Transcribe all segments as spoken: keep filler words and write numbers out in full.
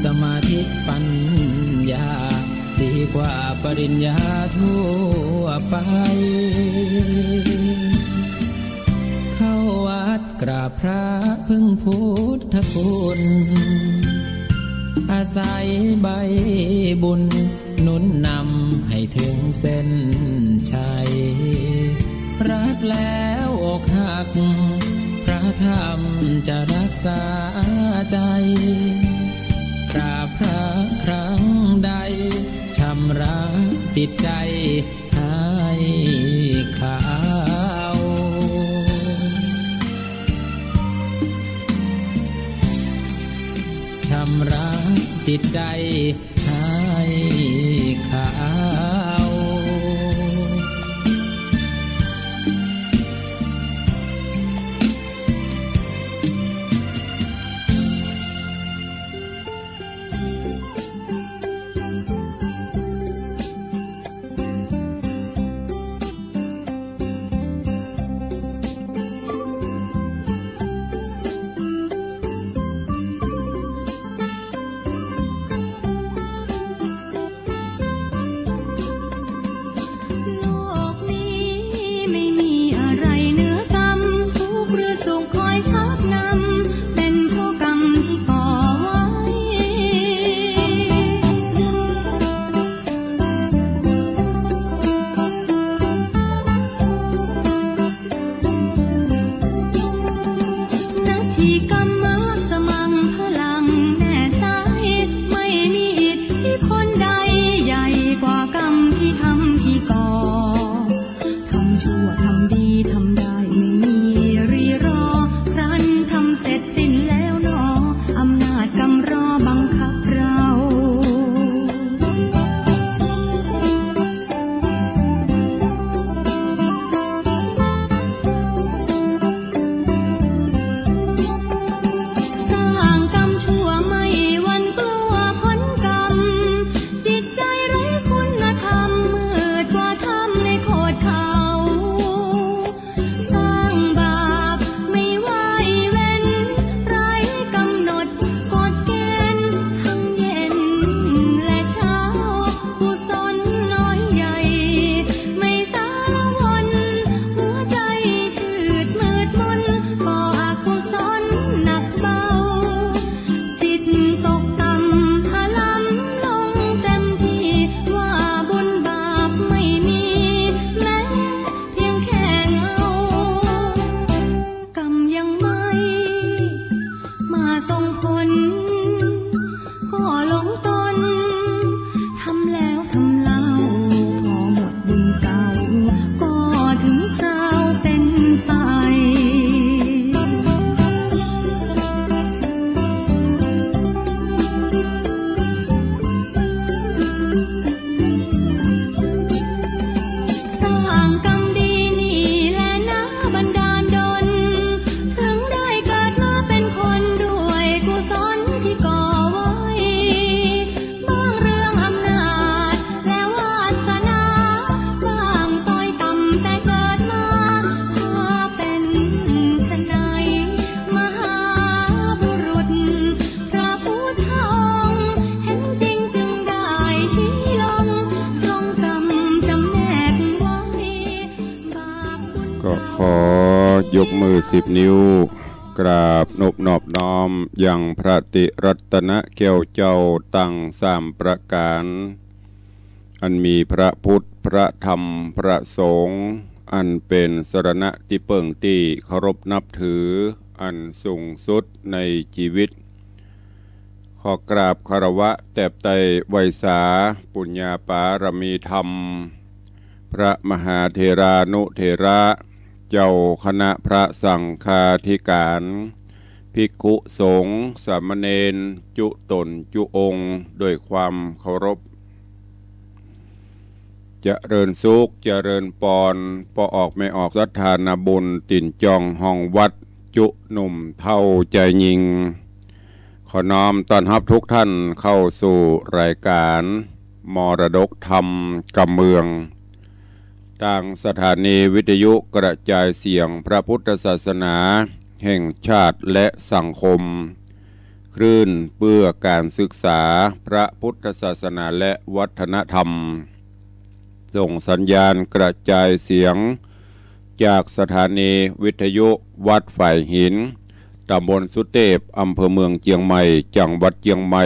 สมาธิปัญญา ดีกว่าปริญญาทั่วไป เข้าวัดกราบพระพึ่งพุทธคุณ อาศัยใบบุญหนุนนำให้ถึงเส้นชัย รักแล้วอกหัก พระธรรมจะรักษาใจ กราบพระครั้งใด ชำระจิตใจให้ขาว ชำระจิตใจให้ขาว โลกนี้ไม่มีอะไรเหนือกรรม ทุกข์หรือสุขคอยชักนำ เป็นเพราะกรรมที่ก่อไว้ นัตถิกัมมัสสะมัง พลังแน่ใส ไม่มีอิทธิพลใด ใหญ่กว่ากรรมที่ทำที่ก่อ ทำชั่วทำดีทำได้ไม่มีรีรอ ครั้นทำเสร็จสิ้นแล้วหนอ อำนาจกรรมรอบังคับเรา สร้างกรรมชั่วไม่หวั่นกลัวผลกรรม จิตใจไร้คุณธรรม มืดกว่าถ้ำในโขดเขา สร้างบาปไม่ไหว้เว้น ไร้กำหนดกฎเกณฑ์ ทั้งเย็นและเช้า กุศลน้อยใหญ่ไม่สาวน หัวใจชืดมืดมน ก่ออกุศลหนักเบา จิตตกต่ำถลำลงเต็มที่ ว่าบุญบาปไม่มี แม้เพียงแค่เงา กรรมยังไม่มาส่งผล ก็หลงตนทำแล้วทำเล่า พอหมดบุญเก่า ก็ถึงคราวเป็นไป สร้างกรรมดีนี่แลนะบันดาลดล ถึงได้เกิดมาเป็นคนด้วยกุศลที่ก่อไว้ บางเรื่องอำนาจและวาสนา บางต้อยต่ำแต่เกิดมา ถ้าเป็นไฉน มหาบุรุษ พระพุทธองค์เห็นจริงจึงได้ชี้ลง ลงกรรมจำแนกไว้ บาปบุญ ก็ขอยกมือสิบนิ้ว กราบนบนอบน้อมยังพระติรัตนะแก้วเจ้าตังสามประก๋าน อันมีพระพุทธ พระธรรม พระสงฆ์ อันเป๋นสรณะตี้เปิ้งตี้เคารพนับถือ อันสูงสุดในจีวิต ขอกราบคารวะแตบไต้ไหว้สาปุญญาปารมีธรรม พระมหาเถรานุเถระ เจ้าคณะพระสังฆาธิก๋าน ภิกขุสงฆ์สามเณรจุต๋นจุองค์ ด้วยความเคารพ เจริญสุข เจริญปอน ป้อออกแม่ออกศรัทธานาบุญ ตี๋นจ่องห้องวัด จุหนุ่มเฒ่าจายญิง ขอน้อมต้อนฮับทุกท่านเข้าสู่รายการมรดกธรรมกำเมือง ตางสถานีวิทยุกระจายเสียงพระพุทธศาสนาแห่งชาติและสังคม คลื่นเพื่อการศึกษาพระพุทธศาสนาและวัฒนธรรม ส่งสัญญาณกระจายเสียงจากสถานีวิทยุวัดฝายหิน ตำบลสุเตพ อำเภอเมืองเจียงใหม่ จังหวัดเจียงใหม่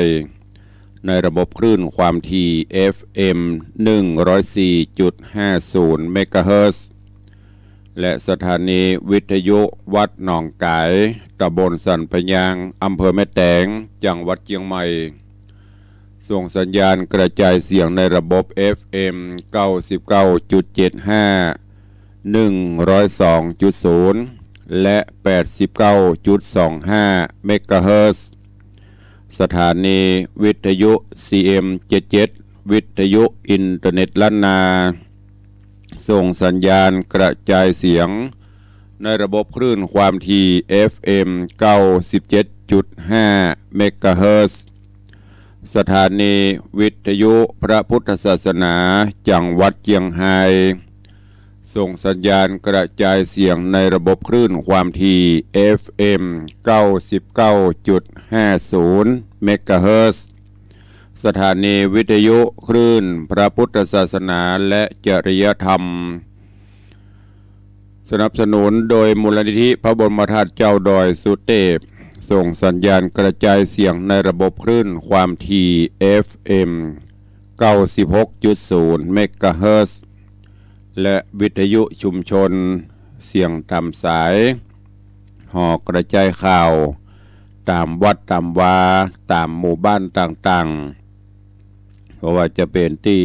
ในระบบคลื่นความถี่ เอฟเอ็ม หนึ่งร้อยสี่จุดห้าศูนย์ เมกะเฮิรตซ์ และสถานีวิทยุวัดหนองก๋าย ตำบลสันปะยาง อำเภอแม่แตง จังหวัดเจียงใหม่ ส่งสัญญาณกระจายเสียงในระบบ เอฟเอ็ม เก้าสิบเก้าจุดเจ็ดห้า หนึ่งร้อยสองจุดศูนย์ และ แปดสิบเก้าจุดสองห้า เมกะเฮิรตซ์ สถานีวิทยุ ซีเอ็มเจ็ดเจ็ด วิทยุอินเทอร์เน็ตล้านนา ส่งสัญญาณกระจายเสียงในระบบคลื่นความถี่ เอฟเอ็ม เก้าสิบเจ็ดจุดห้า เมกะเฮิรตซ์ สถานีวิทยุพระพุทธศาสนาจังหวัดเจียงไฮ้ ส่งสัญญาณกระจายเสียงในระบบคลื่นความถี่ เอฟเอ็ม เก้าสิบเก้าจุดห้าศูนย์ เมกะเฮิรตซ์ สถานีวิทยุคลื่นพระพุทธศาสนาและจริยธรรม สนับสนุนโดยมูลนิธิพระบรมธาตุเจ้าดอยสุเตพ ส่งสัญญาณกระจายเสียงในระบบคลื่นความถี่ เอฟเอ็ม เก้าสิบหกจุดศูนย์ เมกะเฮิรตซ์ และวิทยุชุมชนเสียงต๋ามสาย ห่อกระจายข่าวต๋ามวัดต๋ามวา ต๋ามหมู่บ้านต่างๆ บ่ว่าจะเป๋นตี้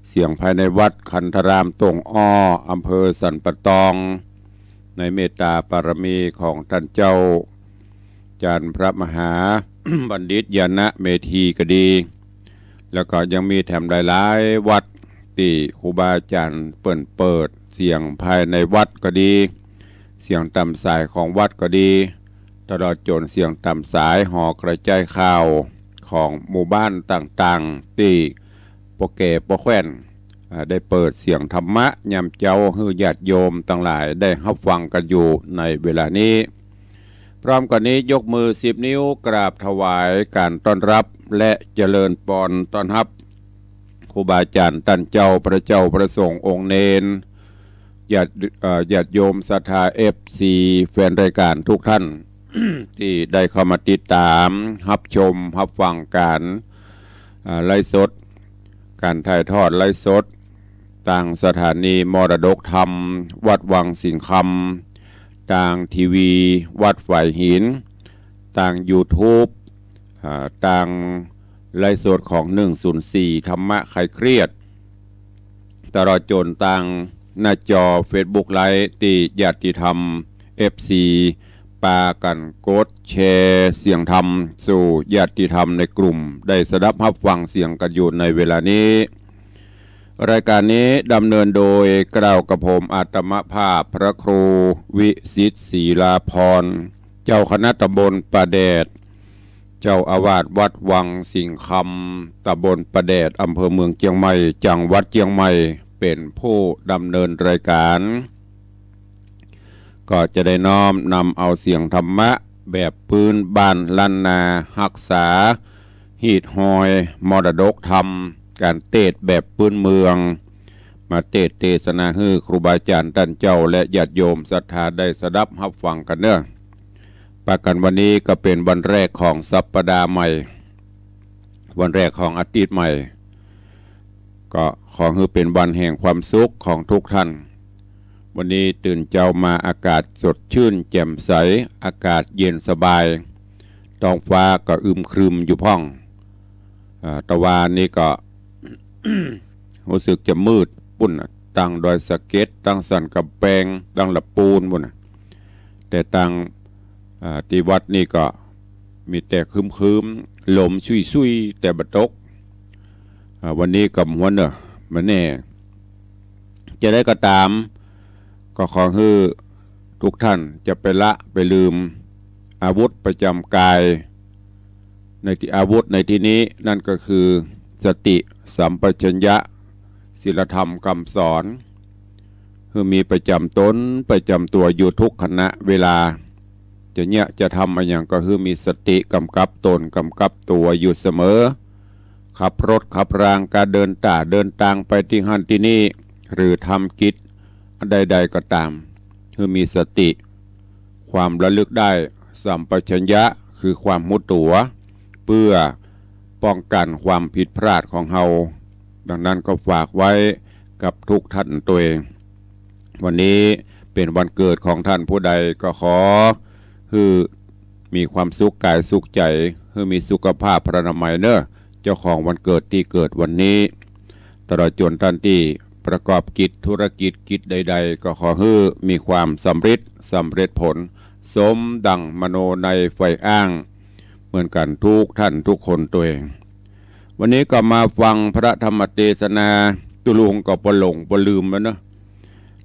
เสียงภายในวัดคันธารามต๋งอ้อ อำเภอสันป่าตอง ในเมตตาปารมีของต้านเจ้า จารย์พระมหาบัณฑิตญาณเมธีก็ดี แล้วก็ยังมีแถมหลายๆ วัดตี้ครูบาอาจารย์เปิ้นเปิดเสียงภายในวัดก็ดี เสียงต๋ามสายของวัดก็ดี ตลอดจ๋นเสียงต๋ามสายห่อกระจายข่าวของหมู่บ้านต่างๆ ตี้ป้อแก่ป้อแคว่น อ่า ได้เปิดเสียงธรรมะยามเจ๊าหื้อญาติโยมตังหลายได้ฮับฟังกั๋นอยู่ในเวลานี้ พร้อมกั๋นนี้ยกมือสิบนิ้วกราบถวายก๋านต้อนรับและเจริญปอนต้อนฮับ ครูบาอาจารย์ต้านเจ้า พระเจ้า พระสงฆ์ องค์เณร ญาติ เอ่อ ญาติโยมศรัทธา เอฟซี แฟนรายก๋านทุกท่าน ตี้ได้เข้ามาติดต๋ามฮับชมฮับฟังก๋าน อ่า ไลฟ์สด ก๋านถ่ายทอดไลฟ์สด ตางสถานีมรดกธรรมวัดวังสิงห์คำ ตางทีวีวัดฝายหิน ตางยูทูบ อ่า ตางไลฟ์สดของหนึ่งศูนย์สี่ธรรมะคลายเครียด ตลอดจ๋นตางหน้าจอเฟซบุ๊กไลฟ์ตี้ญาติธรรม เอฟซี ปากั๋นกดแชร์เสียงธรรมสู่ญาติธรรมในกลุ่มได้สดับฮับฟังเสียงกั๋นอยู่ในเวลานี้ รายก๋านนี้ดำเนินโดยเกล้ากระผมอาตมาภาพพระครูวิสิทธิ์ศรีลาภรณ์ เจ้าคณะตำบลป่าแดด เจ้าอาวาสวัดวังสิงห์คำ ตำบลป่าแดด อำเภอเมืองเจียงใหม่ จังหวัดเจียงใหม่ เป๋นผู้ดำเนินรายก๋าน ก็จะได้น้อมนำเอาเสียงธรรมะแบบปื้นบ้านล้านนา ฮักษาฮีตฮอยมรดกธรรม ก๋านเตสน์แบบปื้นเมือง มาเตสน์เตสนาหื้อครูบาอาจารย์ต้านเจ้าและญาติโยมศรัทธาได้สดับฮับฟังกั๋นเน้อ ปะกั๋นวันนี้ก็เป๋นวันแรกของสัปดาห์ใหม่ วันแรกของอาทิตย์ใหม่ ก็ขอหื้อเป๋นวันแห่งความสุขของทุกท่าน วันนี้ตื่นเจ๊ามาอากาศสดชื่นแจ่มใส อากาศเย็นสบาย ท้องฟ้าก็อึมครึมอยู่พ่อง อ่า ตะวานี้ก็ ฮู้สึกจะมืดปู้นน่ะ ตางดอยสะเก็ด ตางสันก๋ำแปง ตางละปูนปู้นน่ะ แต่ตาง อ่า ตี้วัดนี่ก็มีแต่ครึ้มๆ ลมซุยๆ แต่บ่ตก อ่า วันนี้ก็บ่ฮู้เนาะ บ่แน่ จะใดก็ต๋าม ก็ขอหื้อทุกท่านจะไปละไปลืมอาวุธประจ๋ำกาย ในตี้ อาวุธในตี้นี้นั่นก็คือสติสัมปชัญญะ ศีลธรรมกำสอน หื้อมีประจ๋ำต๋นประจ๋ำตั๋วอยู่ทุกขณะเวลา จะเยียะจะทำอะหยังก็หื้อมีสติก๋ำกับต๋นก๋ำกับตั๋วอยู่เสมอ ขับรถขับราก๋านเดินต๋าเดินตางไปตี้หั้นตี้นี่ หรือทำกิจอันใดๆ ก็ต๋าม หื้อมีสติ ความระลึกได้ สัมปชัญญะ คือความฮู้ตั๋ว เปื้อป้องกั๋นความผิดพลาดของเฮา ดังนั้นก็ฝากไว้กับทุกท่านตวย วันนี้เป๋นวันเกิดของท่านผู้ใดก็ขอหื้อมีความสุขก๋ายสุขใจ๋ หื้อมีสุขภาพพรรณนามัยเน่อ เจ้าของวันเกิดตี้เกิดวันนี้ ตลอดจ๋นท่านตี้ประกอบกิจธุรกิจกิจใดๆ ก็ขอหื้อมีความสำเร็จ สำเร็จผล สมดังมโนในใฝ่อ้าง เหมือนกั๋นทุกท่านทุกคนตวย วันนี้ก็มาฟังพระธรรมเตสนา ตุ๊ลุงก็ปะหลงปะลืมแล้วเนาะ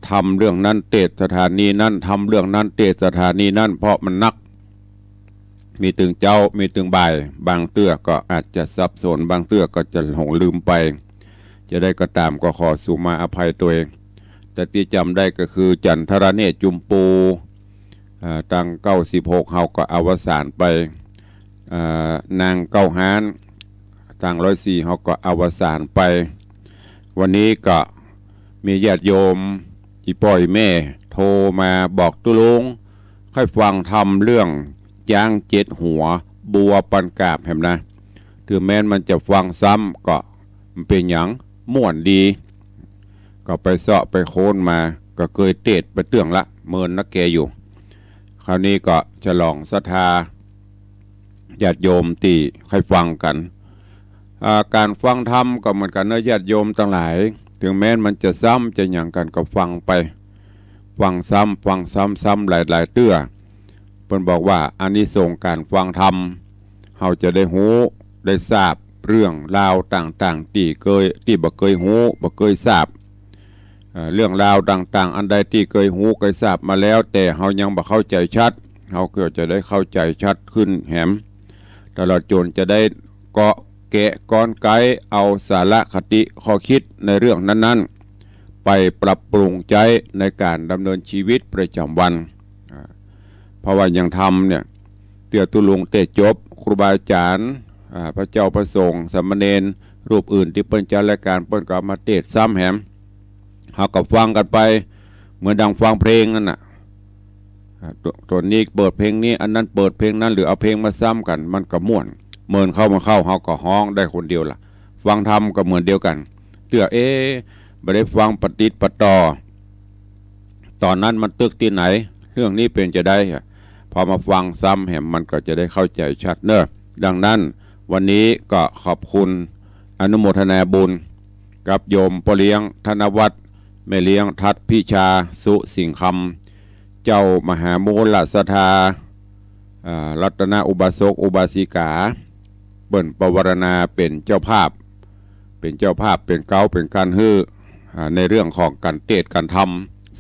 ทำเรื่องนั้นเตสน์สถานีนั้น ทำเรื่องนั้นเตสน์สถานีนั้น เพราะมันนัก มีตึงเจ๊า มีตึงบ่าย บางเตื้อก็อาจจะสับสน บางเตื้อก็จะหลงลืมไป จะใดก็ต๋ามก็ขอสูมาอภัยตวย แต่ตี้จ๋ำได้ก็คือจันทรเนตรจุมปู อ่า ตังเก้าสิบหกเฮาก็อวสานไป อ่า นางเก้าฮ้าน ตังร้อยสี่เฮาก็อวสานไป วันนี้ก็มีญาติโยมอี่ป้ออี่แม่โทรมาบอกตุ๊ลุง ใค่ฟังธรรมเรื่องจ๊างเจ็ดหัว บัวปันกาบแหมนะ เถืงแม้นมันจะฟังซ้ำก็บ่เป๋นหยัง ม่วนดี ก็ไปเซาะไปค้นมา ก็เกยเตสน์ไปเตื้องละ เมินนักแกอยู่ คราวนี้ก็ฉลองศรัทธาญาติโยมตี้ใค่ฟังกั๋น อ่า ก๋านฟังธรรมก็เหมือนกั๋นเนาะญาติโยมตังหลาย เถืงแม้นมันจะซ้ำจะหยังกั๋นก็ฟังไป ฟังซ้ำ ฟังซ้ำๆ หลายๆ เตื้อ เปิ้นบอกว่าอานิสงส์ก๋านฟังธรรม เฮาจะได้ฮู้ได้ทราบเรื่องราวต่างๆ ตี้เกย ตี้บ่เกยฮู้บ่เกยทราบ เอ่อ เรื่องราวต่างๆ อันใดตี้เกยฮู้เกยทราบมาแล้ว แต่เฮายังบ่เข้าใจ๋ชัด เฮาก็จะได้เข้าใจ๋ชัดขึ้นแหม ตลอดจ๋นจะได้เกาะแกะก๊อนไก๊เอาสาระคติข้อคิดในเรื่องนั้นๆ ไปปรับปรุงใจ๊ในก๋านดำเนินชีวิตประจ๋ำวัน อ่า เพราะว่าอย่างธรรมเนี่ย เตื้อตุ๊ลุงเตสน์จบ ครูบาอาจ๋ารย์ อ่า พระเจ้าพระสงฆ์ สามเณรรูปอื่นตี้เปิ้นจัดรายก๋าน เปิ้นก็เอามาเตสน์ซ้ำแหม เฮาก็ฟังกั๋นไป เหมือนดังฟังเพลงนั่นน่ะ อ่า ตั๋ว ตั๋วนี้เปิดเพลงนี้ อันนั้นเปิดเพลงนั้น หรือเอาเพลงมาซ้ำกั๋น มันก็ม่วน เมินเข้ามาเข้า เฮาก็ฮ้องได้คนเดียวล่ะ ฟังธรรมก็เหมือนเดียวกั๋น เตื้อ เอ๊ะ บ่ได้ฟังปะติดปะต่อ ต๋อนนั้นมันตึกตี้ไหน เรื่องนี้เป๋นจาใด พอมาฟังซ้ำแหมมันก็จะได้เข้าใจ๋ชัดเนาะ ดังนั้นวันนี้ก็ขอบคุณอนุโมทนาบุญกับโยมป้อเลี้ยงธนวัฒน์ แม่เลี้ยงทัดพิชา สุสิงห์คำ เจ้ามหามูลศรัทธา อ่า รัตนอุบาสกอุบาสิกา เปิ้นปวารณาเป๋นเจ้าภาพ เป๋นเจ้าภาพ เป๋นเก๊า เป๋นกั๋นหื้อ อ่า ในเรื่องของก๋านเตสน์ก๋านธรรม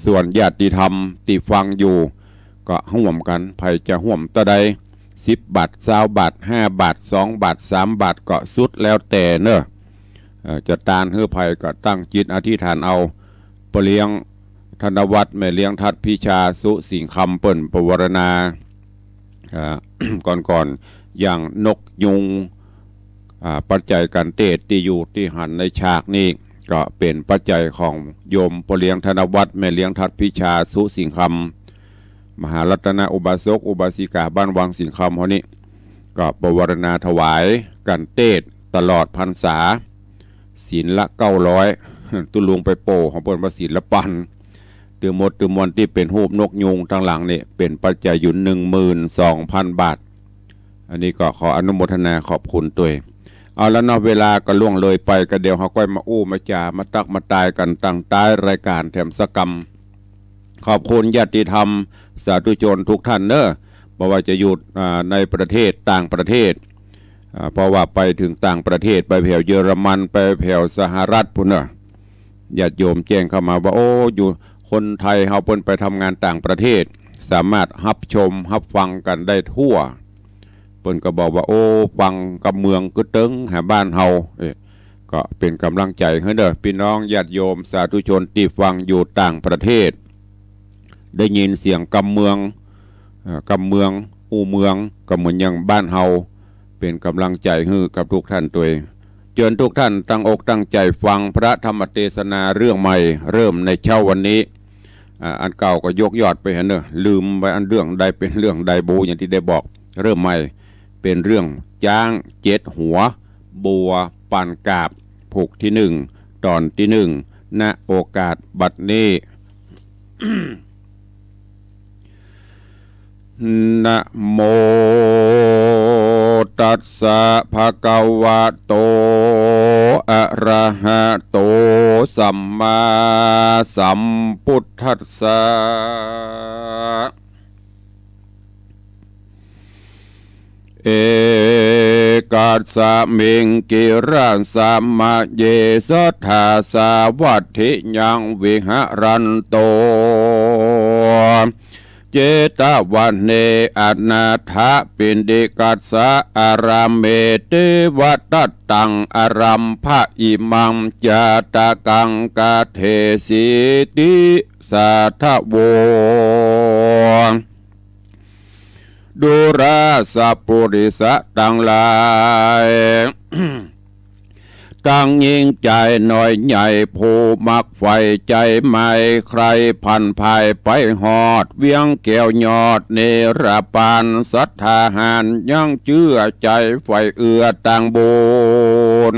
ส่วนญาติธรรมตี้ฟังอยู่ ก็ฮ่วมกั๋น ใผจะฮ่วมเต้าใด สิบบาท ซาวบาท ห้าบาท สองบาท สามบาท ก็สุดแล้วแต่เนาะ เอ่อ จะตานหื้อใผก็ตั้งจิตอธิษฐานเอา ป้อเลี้ยงธนวัฒน์ แม่เลี้ยงทัดพิชา สุสิงห์คำ เปิ้นปวารณา อ่า ก่อนๆ อย่างนกยูง อ่า ปัจจัยก๋านเตสน์ตี้อยู่ตี้หันในฉากนี้ ก็เป๋นปัจจัยของโยมป้อเลี้ยงธนวัฒน์ แม่เลี้ยงทัดพิชา สุสิงห์คำ มหารัตนอุบาสกอุบาสิกาบ้านวังสิงห์คำเฮานี้ ก็ปวารณาถวายก๋านเตสน์ตลอดพรรษา ศีลละเก้าร้อย ตุ๊ลุงไปโป้ของเปิ้นว่าศีลละปัน ตึงหมดตึงมวลตี้เป๋นฮูปนกยูงตังหลังนี่ เป๋นปัจจัยอยู่หนึ่งหมื่นสองพันบาท อันนี้ก็ขออนุโมทนาขอบคุณตวย เอาละเนาะ เวลาก็ล่วงเลยไป ก็เดี๋ยวเฮาก้อยมาอู้มาจ๋ามาตั๊กมาตายกั๋นตังใต้รายก๋านแถมสักกำ ขอบคุณญาติธรรมสาธุชนทุกท่านเนาะ บ่ว่าจะอยู่ อ่า ในประเทศต่างประเทศ อ่า เพราะว่าไปเถิงต่างประเทศ ไปแถวเยอรมัน ไปแถวสหรัฐปู้นเนาะ ญาติโยมแจ้งเข้ามาว่า โอ้ อยู่คนไทยเฮาเปิ้นไปทำงานต่างประเทศ สามารถฮับชมฮับฟังกั๋นได้ทั่ว เปิ้นก็บอกว่า โอ้ ฟังกำเมืองกึ๊ดตึงหาบ้านเฮา เอ้ย ก็เป๋นก๋ำลังใจ๋หื้อเนาะ ปี้น้องญาติโยมสาธุชนตี้ฟังอยู่ต่างประเทศ ได้ยินเสียงกำเมือง เอ่อ กำเมือง อู้เมือง ก็เหมือนอย่างบ้านเฮา เป๋นก๋ำลังใจ๋หื้อกับทุกท่านตวย เจิญทุกท่านตั้งอกตั้งใจ๋ฟังพระธรรมเตสนาเรื่องใหม่ เริ่มในเช้าวันนี้ อ่า อันเก่าก็ยกยอดไปหั้นเน่อ ลืมไปอันเรื่องใดเป๋นเรื่องใดบ่ฮู้ อย่างตี้ได้บอก เริ่มใหม่ เป๋นเรื่องจ๊างเจ็ดหัว บัวปันกาบ ผูกตี้นึ่ง ต๋อนตี้นึ่ง ณ โอกาสบัดนี้ นะโมตัสสะ ภะคะวะโต อะระหะโต สัมมาสัมพุทธัสสะ เอกัสสมิงกิรสมะเย สัตถาสาวัตถิยังวิหะรันโต เจตวะเน อนาถปิณฑิกัสสะอารามเม เตวะตะตังอารัมภะอิมังจาตะกัง กะเทสีติสาธะโว ดูราสะปุริสะตังหลาย ตังญิงใจ๋น้อยใหญ่ ผู้มักใฝ่ใจ๋ใหม่ ใคร่ผันผ่ายไปฮอด เวียงแก้วยอดเนรปาน สัตถาหาญยังเจื้อใจ๋ใฝ่เอื้อตางบุญ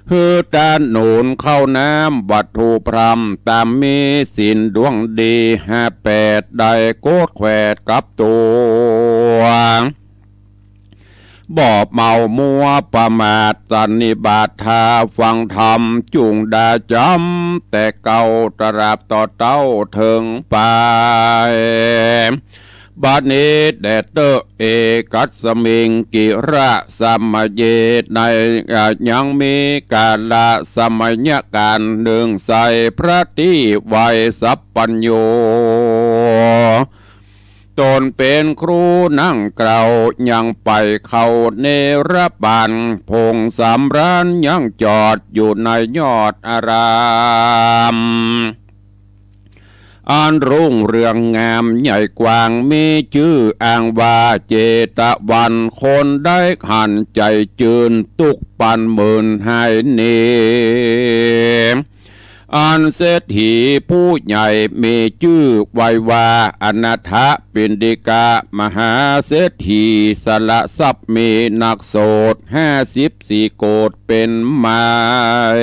หื้อตาหนุนข้าวน้ำวัตถุพร่ำ ต๋ามมีศีลดวงดีห้าแปด ได้โกดแขวดกับตั๋ว บ่เมามัวประมาท สันนิบาตถ้าฟังธรรม จุ่งดาจ๋ำแต่เก๊า ตราบต่อเต้าเถิงปาย บัดนี้แด่เต๊อะ เอกัสสมิงกิรสมะเย ใน อ่า ยังมีกาละสมัยก๋านนึ่งไส้ พระตี้ไหว้สัพพัญญู ต๋นเป๋นครูนั่งเกล้า ยังไปเข้าเนรปาน ผงสำราญยังจอดอยู่ในยอดอาราม อันรุ่งเรืองงามใหญ่กว้าง มีจื้ออ้างว่าเจตวัน คนได้หันใจ๋จื้น ตุ๊กข์ปันหมื่นหายหนี อันเศรษฐีผู้ใหญ่มีจื้อไว้ว่า อนาถปิณฑิกะ มหาเศรษฐีสละทรัพย์มีนักโสดห้าสิบสี่โกฏเป็นหมาย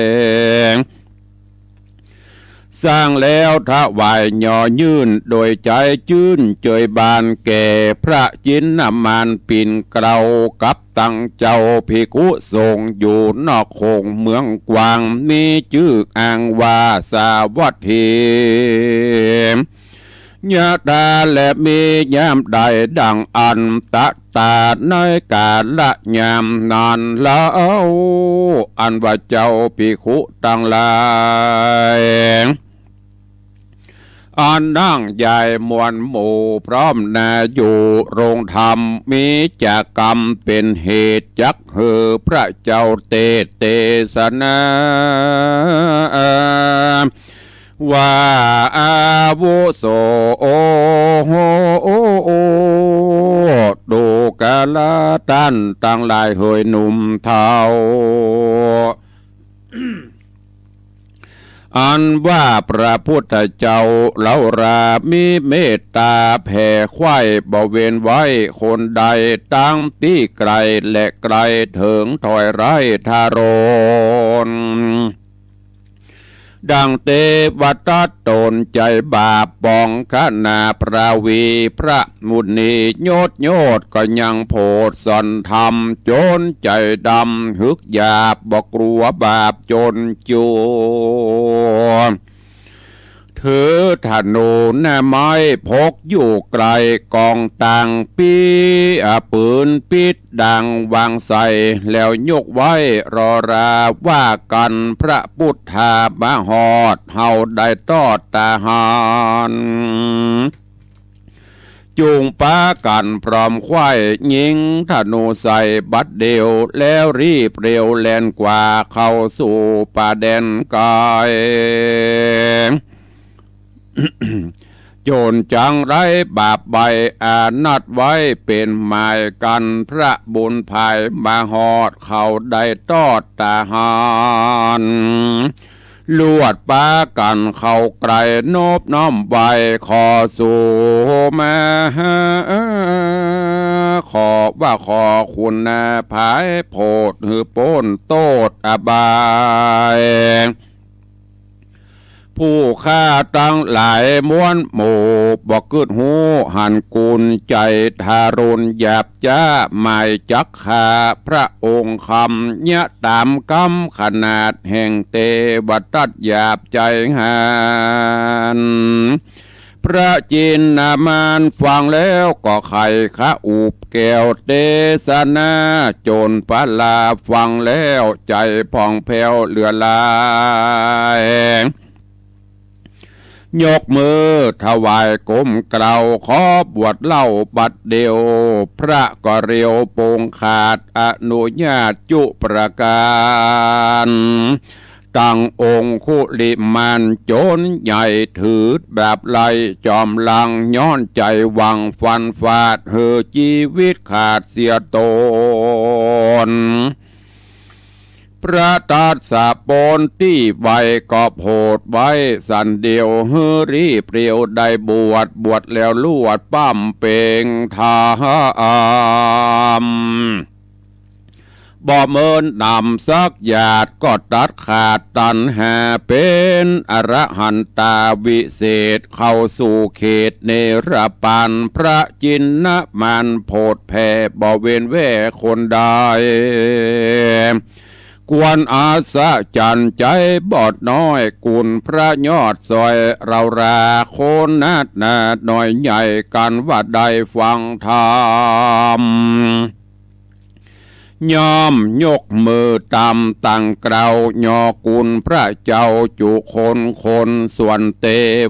สร้างแล้วถวายหย่อยื่น โดยใจ๋จื้นเจยบาน แก่พระจินนามานปิ่นเกล้า กับตังเจ้าภิกขุสงฆ์ อยู่นอกโขงเมืองกว้าง มีจื้ออ้างว่าสาวัตถี ยะถา และมียามใดดังอันตะ ตาในกาละยามนั้นเล่า อันว่าเจ้าภิกขุตังหลาย อันนั่งใหญ่มวลหมู่พร้อมหน้าอยู่โรงธรรม มีจากกรรมเป๋นเหตุจักหื้อพระเจ้าเตสน์เตสนา ว่าอาวุโส โอโห ดูกราต้านตังหลายเหยหนุ่มเฒ่า อันว่าพระพุทธเจ้าเล่ารามีเมตต๋าแผ่ไขว้บ่เว้นไว้คนใด ตั้งตี้ไก๋และใก้เถิงถ้อยไร้ทารน ดังเตวทัตต๋นใจ๋บาปปองขนาพระวี พระมุนียศยศก็ยังโผดสอนธรรม จนใจ๋ดำหึกหยาบบ่กลัวบาปจนจัว ถือธนูหน้าไม้พกอยู่ไกล กองตางปี้ อ่า ปืนปิดดังวางใส่ แล้วยกไว้รอราว่ากั๋น พระพุทธามาฮอด เฮาได้ตอดตาหัน จุ่งปากั๋นพร้อมไขว้ยิงธนูใส่บัดเดียว แล้วรีบเร็วแล่นกว่าเข้าสู่ป่าแดนไกล จ๋นจังได้บาปใบ้อานัตไว้เป๋นหมายกั๋น พระบุญผายมาฮอด เขาได้ตอดตาหาญ ลวดปากั๋นเข้าใก้ นบน้อมไหว้ขอสู่มา ขอว่าขอคุณนาผาย โผดหื้อป๊นโต้ษอบาย ผู้ข้าตังหลายมวลหมู่ บ่กึ๊ดฮู้หันกุณ ใจ๋ทารุณหยาบจ๊า หมายจักฆ่าพระองค์คำ เยียะต๋ามกำขนาดแห่งเตวตัตหยาบใจ๋หัน พระจินนามานฟังแล้วก็ไขขะอุบแก้วเตสนา จ๋นปะลาฟังแล้วใจ๋ผ่องแผ้วเหลือหลาย ยกมือถวายก้มเกล้า ขอบวชเล่าบัดเดียว พระก็เรียวปงขาดอนุญาตจุประก๋าน ตังองคุลิมานจ๋นใหญ่ถืดแบบไล่จ๋อมลัง ย้อนใจ๋หวังฟันฟาดหื้อจีวิตขาดเสียตน พระตัสสะปนตี้ไวก็โผดไว้สันเดียว หื้อรีบเรียวได้บวช บวชแล้วลวดป้ำเป่งธรรม บ่เมินหนำสักหยาดก็ตัดขาดตัณหา เป๋นอรหันตาวิเศษ เข้าสู่เขตเนรปาน พระจินนามานโผดแผ่ บ่เว้นแว่คนใด ควรอัศจรรย์ใจ๋บอดน้อย กุณพระยอดสอย เฮาราคนนักหนาน้อยใหญ่กั๋นว่าได้ฟังธรรม ย่อมยกมือต๋ามตั้งเกล้า ย่อกุณพระเจ้าจุคนคน ส่วนเต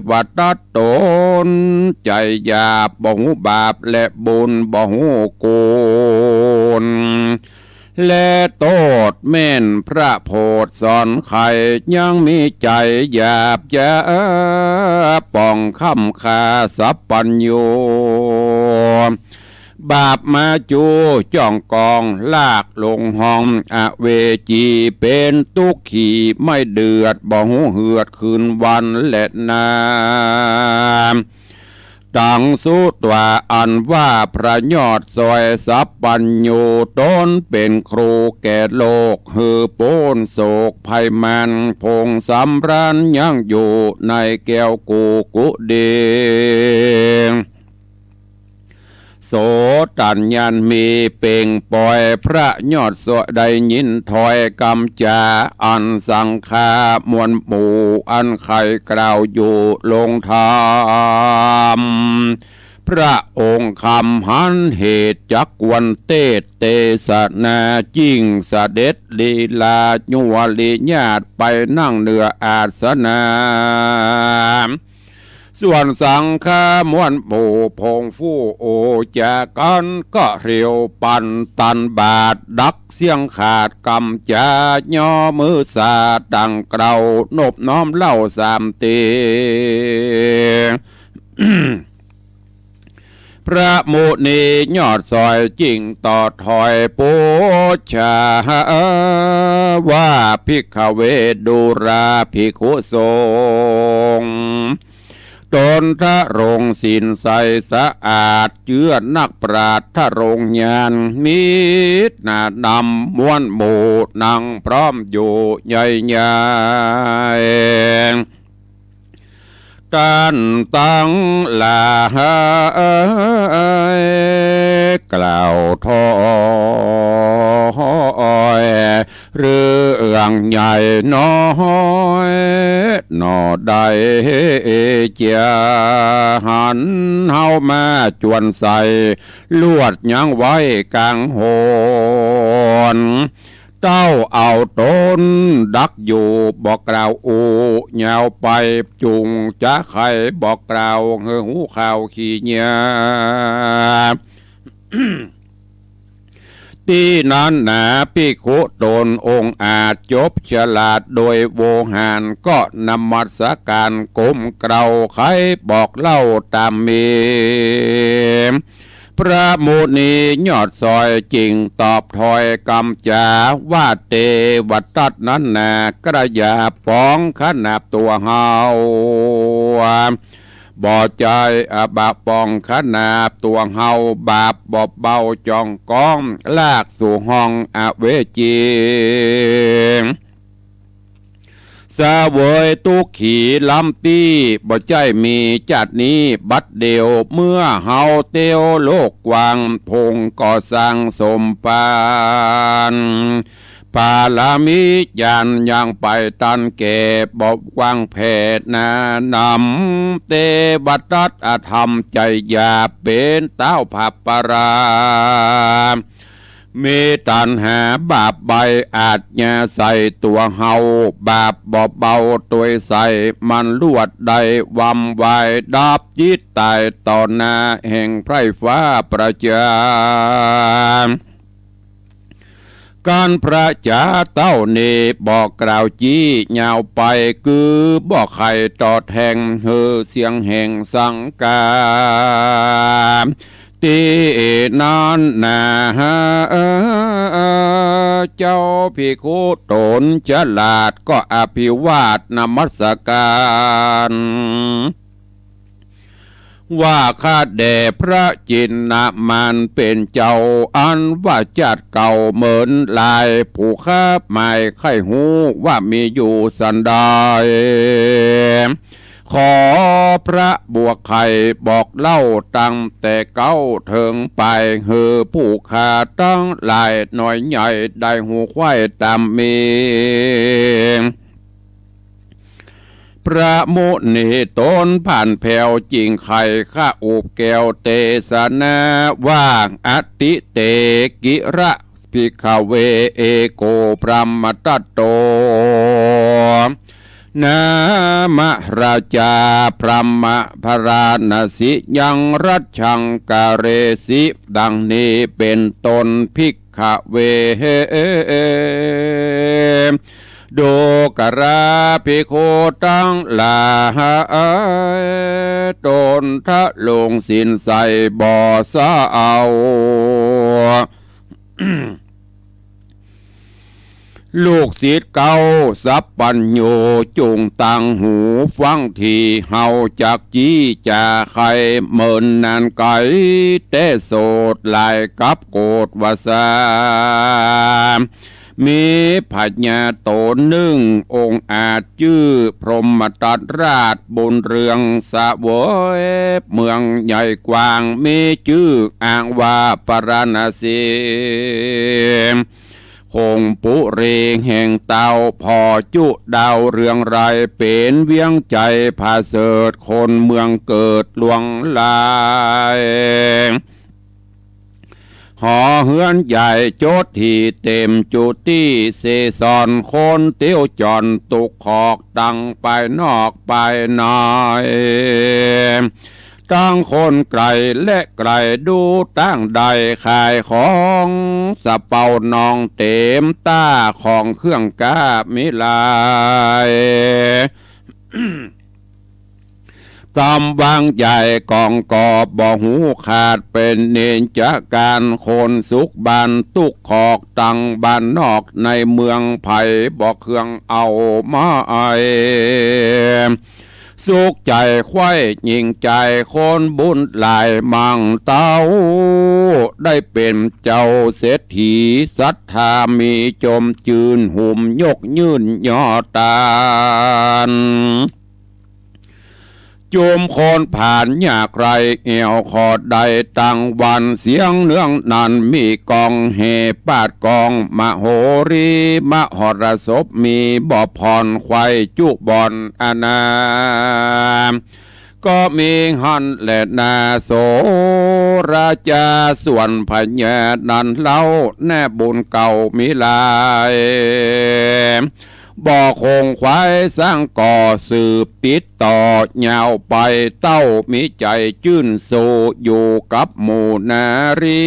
วตัตต๋นใจ๋หยาบ บ่ฮู้บาปและบุญ บ่ฮู้กุณ และโต้ษแม่นพระโผดสอนไข ยังมีใจ๋หยาบจ๊า ป่องค้ำฆ่าสัพพัญญู บาปมาจู้จ้องกอง ลากลงห้องอเวจี เป๋นตุ๊กขีไม่เดือด บ่ฮู้เหือดคืนวันและนา ตังสุตวาอันว่าพระยอดสอยสัพพัญญู ต๋นเป๋นครูแก่โลก หื้อป๊นโศกภัยมาร พงสำราญยังอยู่ในแก้วกุกุดี โสตัญญาณมีเป่งป่อย พระยอดสอยได้ยินถ้อยกำจ๋า อันสังฆามวลหมู่ อันใค่กล่าวอยู่ลงธรรม พระองค์คำหันเหตุจักควรเตสน์เตสนา จิ่งเสด็จลีลา ยัวริญาติไปนั่งเหนืออาสนะ ส่วนสังฆามวลหมู่พงฟู่โอจากั๋น ก็เรียวปันตันบาตร ดักเสี้ยงขาดกำจ๋า ย่อมือสาตั้งเกล้า นบน้อมเล่าสามตี พระมุนียอดสอยจิ่งต่อถ้อยปูชาว่า ภิกขเวดูราภิกขุสงฆ์ ต๋นทรงศีลใสสะอาด เจื้อนักปราชญ์ทรงญาณ มีหน้านำมวลหมู่ นั่งพร้อมอยู่ใหญ่ใหญ่ ต้านตังหลายกล่าวถ้อย เรื่องใหญ่น้อยหน่อใด เจียหันเฮามาจวนใส่ ลวดยังไว้ก๋างหน เต้าเอาต๋นดักอยู่บ่กล่าวอู้ ยาวไปจุ่งจะใค่บ่กล่าว หื้อฮู้ข่าวขี้เหีย เ ตี้นั้นหนาภิกขุต๋นองค์อาจจบฉลาดโดยโวหาร ก็นมัสก๋านก้มเกล้าใค่บอกเล่าต๋ามมี พระมุนียอดซอยจึงตอบถ้อยกำจ๋าว่า เตวทัตนั้นหนา กระยาบป๋องขนาบตั๋วเฮา บ่ใจ้อะ บ่าป๋องขนาบตั๋วเฮา บาปบ่เบาจ่องก้อง ลากสู่ห้องอเวจี เสวยตุ๊กขีล้ำตี้ บ่ใจ้มีจาตินี้ บัดเดี่ยวเมื่อเฮาเตียวโลกกว้าง พงก็สร้างสมปาน ปารมีญาณยังไปตันแก่ บ่กว้างแผ่หนานำ เตวทัตอธรรมใจ๋หยาบ เป๋นต้าวผาปปารา มีตัณหาบาปใบอาชญาใส่ตั๋วเฮา บาปบ่เบาตวยใส่มันลวดได้ วำวายดับจิตต๋ายต่อหน้าแห่งไพร่ฟ้าประจา กันพระจ๋าเต้านี้ บ่กล่าวจี้ยาวไป กือบ่ใค่ต่อแถง หื้อเสียงแห่งสังกา ตี้นั้นหนา เจ้าภิกขุต๋นฉลาดก็อภิวาทนมัสก๋าน ว่าข้าแด่พระจินนามานเป๋นเจ้า อันว่าจาติเก่าเหมินหลาย ผู้ข้าหมายใค่ฮู้ว่ามีอยู่สันใด ขอพระบัวไข่บอกเล่าตั้งแต่เก๊าเถิงปาย หื้อผู้ข้าตังหลายน้อยใหญ่ได้ฮู้ใคว่ต๋ามมี พระมุนีต๋นผ่านแผวจึงไขข้าอุบแก้วเตสนาว่า อติเตกิระภิกขเว เอโกพรหมทัตโต นามะราจาพรหมพาราณสิยัง รัชชังกะเรสิ ดังนี้เป๋นต้น ภิกขเว ดูกราภิกขุตังหลาย ต๋นทะลงศีลใส่บ่เซา ลูกศิษย์เก๊าสัพพัญญู จุ่งตั้งหูฟังที เฮาจักจี้จ๋าไขเหมินนานไก แต่โสดหลายกับโกฏวาสา มีพญาต๋นนึ่งองค์อาจจื้อพรหมทัตราชบุญเรืองเสวยเมืองใหญ่กว้าง มีจื้ออ้างว่าปาราณสี คงปุรีแห่งเต้าผ่อจุดาวเรืองไร เป๋นเวียงใจ๋ผาเสริฐ คนเมืองเกิดหลวงหลาย หอเฮือนใหญ่จดถี่เต๋มจุตี้ เสสอนคนเตียวจ่อนตุกขอก ตังปายนอกปายใน ตังคนไก๋และใก๋ ดูตางใดขายของสะเปา นองเต๋มต้าของเครื่องก๊ามิหลาย กำวังใหญ่กองกอบบ่ฮู้ขาด เป๋นเนจการคนสุขบ้านตุกขอก ตังบ้านนอกในเมืองไผบ่เคืองเอามาไอ สุขใจ๋ใคว่ยิ่งใจ๋คนบุญหลาย มั่งเต้าได้เป๋นเจ้าเศรษฐี ศรัทธามีจมจื้น หุมยกยื่นยอตาน จุมคนผ่านยากไร้แอ่วขอดได้ตังวัน เสียงเนืองนั้นมีก้องแห่ปาดก้อง มโหรีมหรสพมีบ่ผ่อน ไขว่จุบ่อนอนา ก็มีหั้นแลนา โสราจาส่วนพญานั้นเล่า แน่บุญเก่ามีหลาย บ่คงไขว่สังก่อสืบติดต่อยาวไป เต้ามีใจ๋จื้นสู้อยู่กับหมู่นารี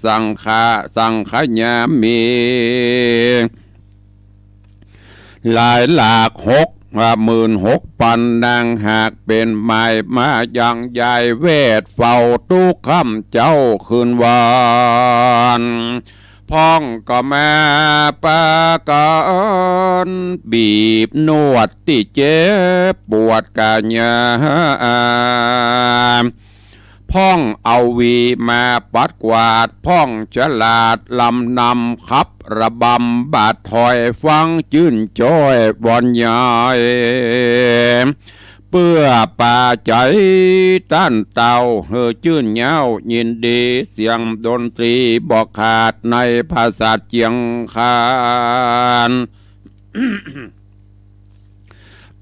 สังฆะ สังฆยามี หลายหลากหกหมื่นหกปันนาง หากเป๋นหมายมายังยายแวดเฝ้าตุ๊กค่ำเจ๊าคืนวัน พ่องก็มาปากั๋น บีบนวดตี้เจ็บปวดก๋ายา พ่องเอาหวีมาปัดกวาด พ่องฉลาดลำนำขับระบำ บาดถอยฟังจื้นจ้อยวอนใหญ่ เปื้อปาใจ๋ต้านเต้าหื้อจื้นเย้ายินดี เสียงดนตรีบ่ขาดในผาสาทเจียงคาน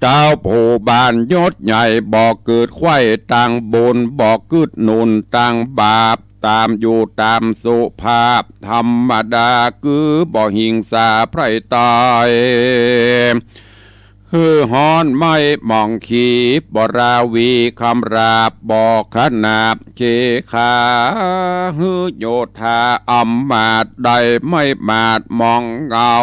เต้าผู้บ้านยศใหญ่ บ่กึ๊ดไขว่ตางบุญ บ่กึ๊ดหนุนตางบาป ต๋ามอยู่ต๋ามสุภาพธรรมดา คือบ่หิงสาใผต๋าย หื้อฮ้อนไหม้หมองขีบ บ่ราวีคำราบ บ่ขนาบเคขา หื้อโยธาอำมาตย์ ได้ไหม้หมาดหมองเงา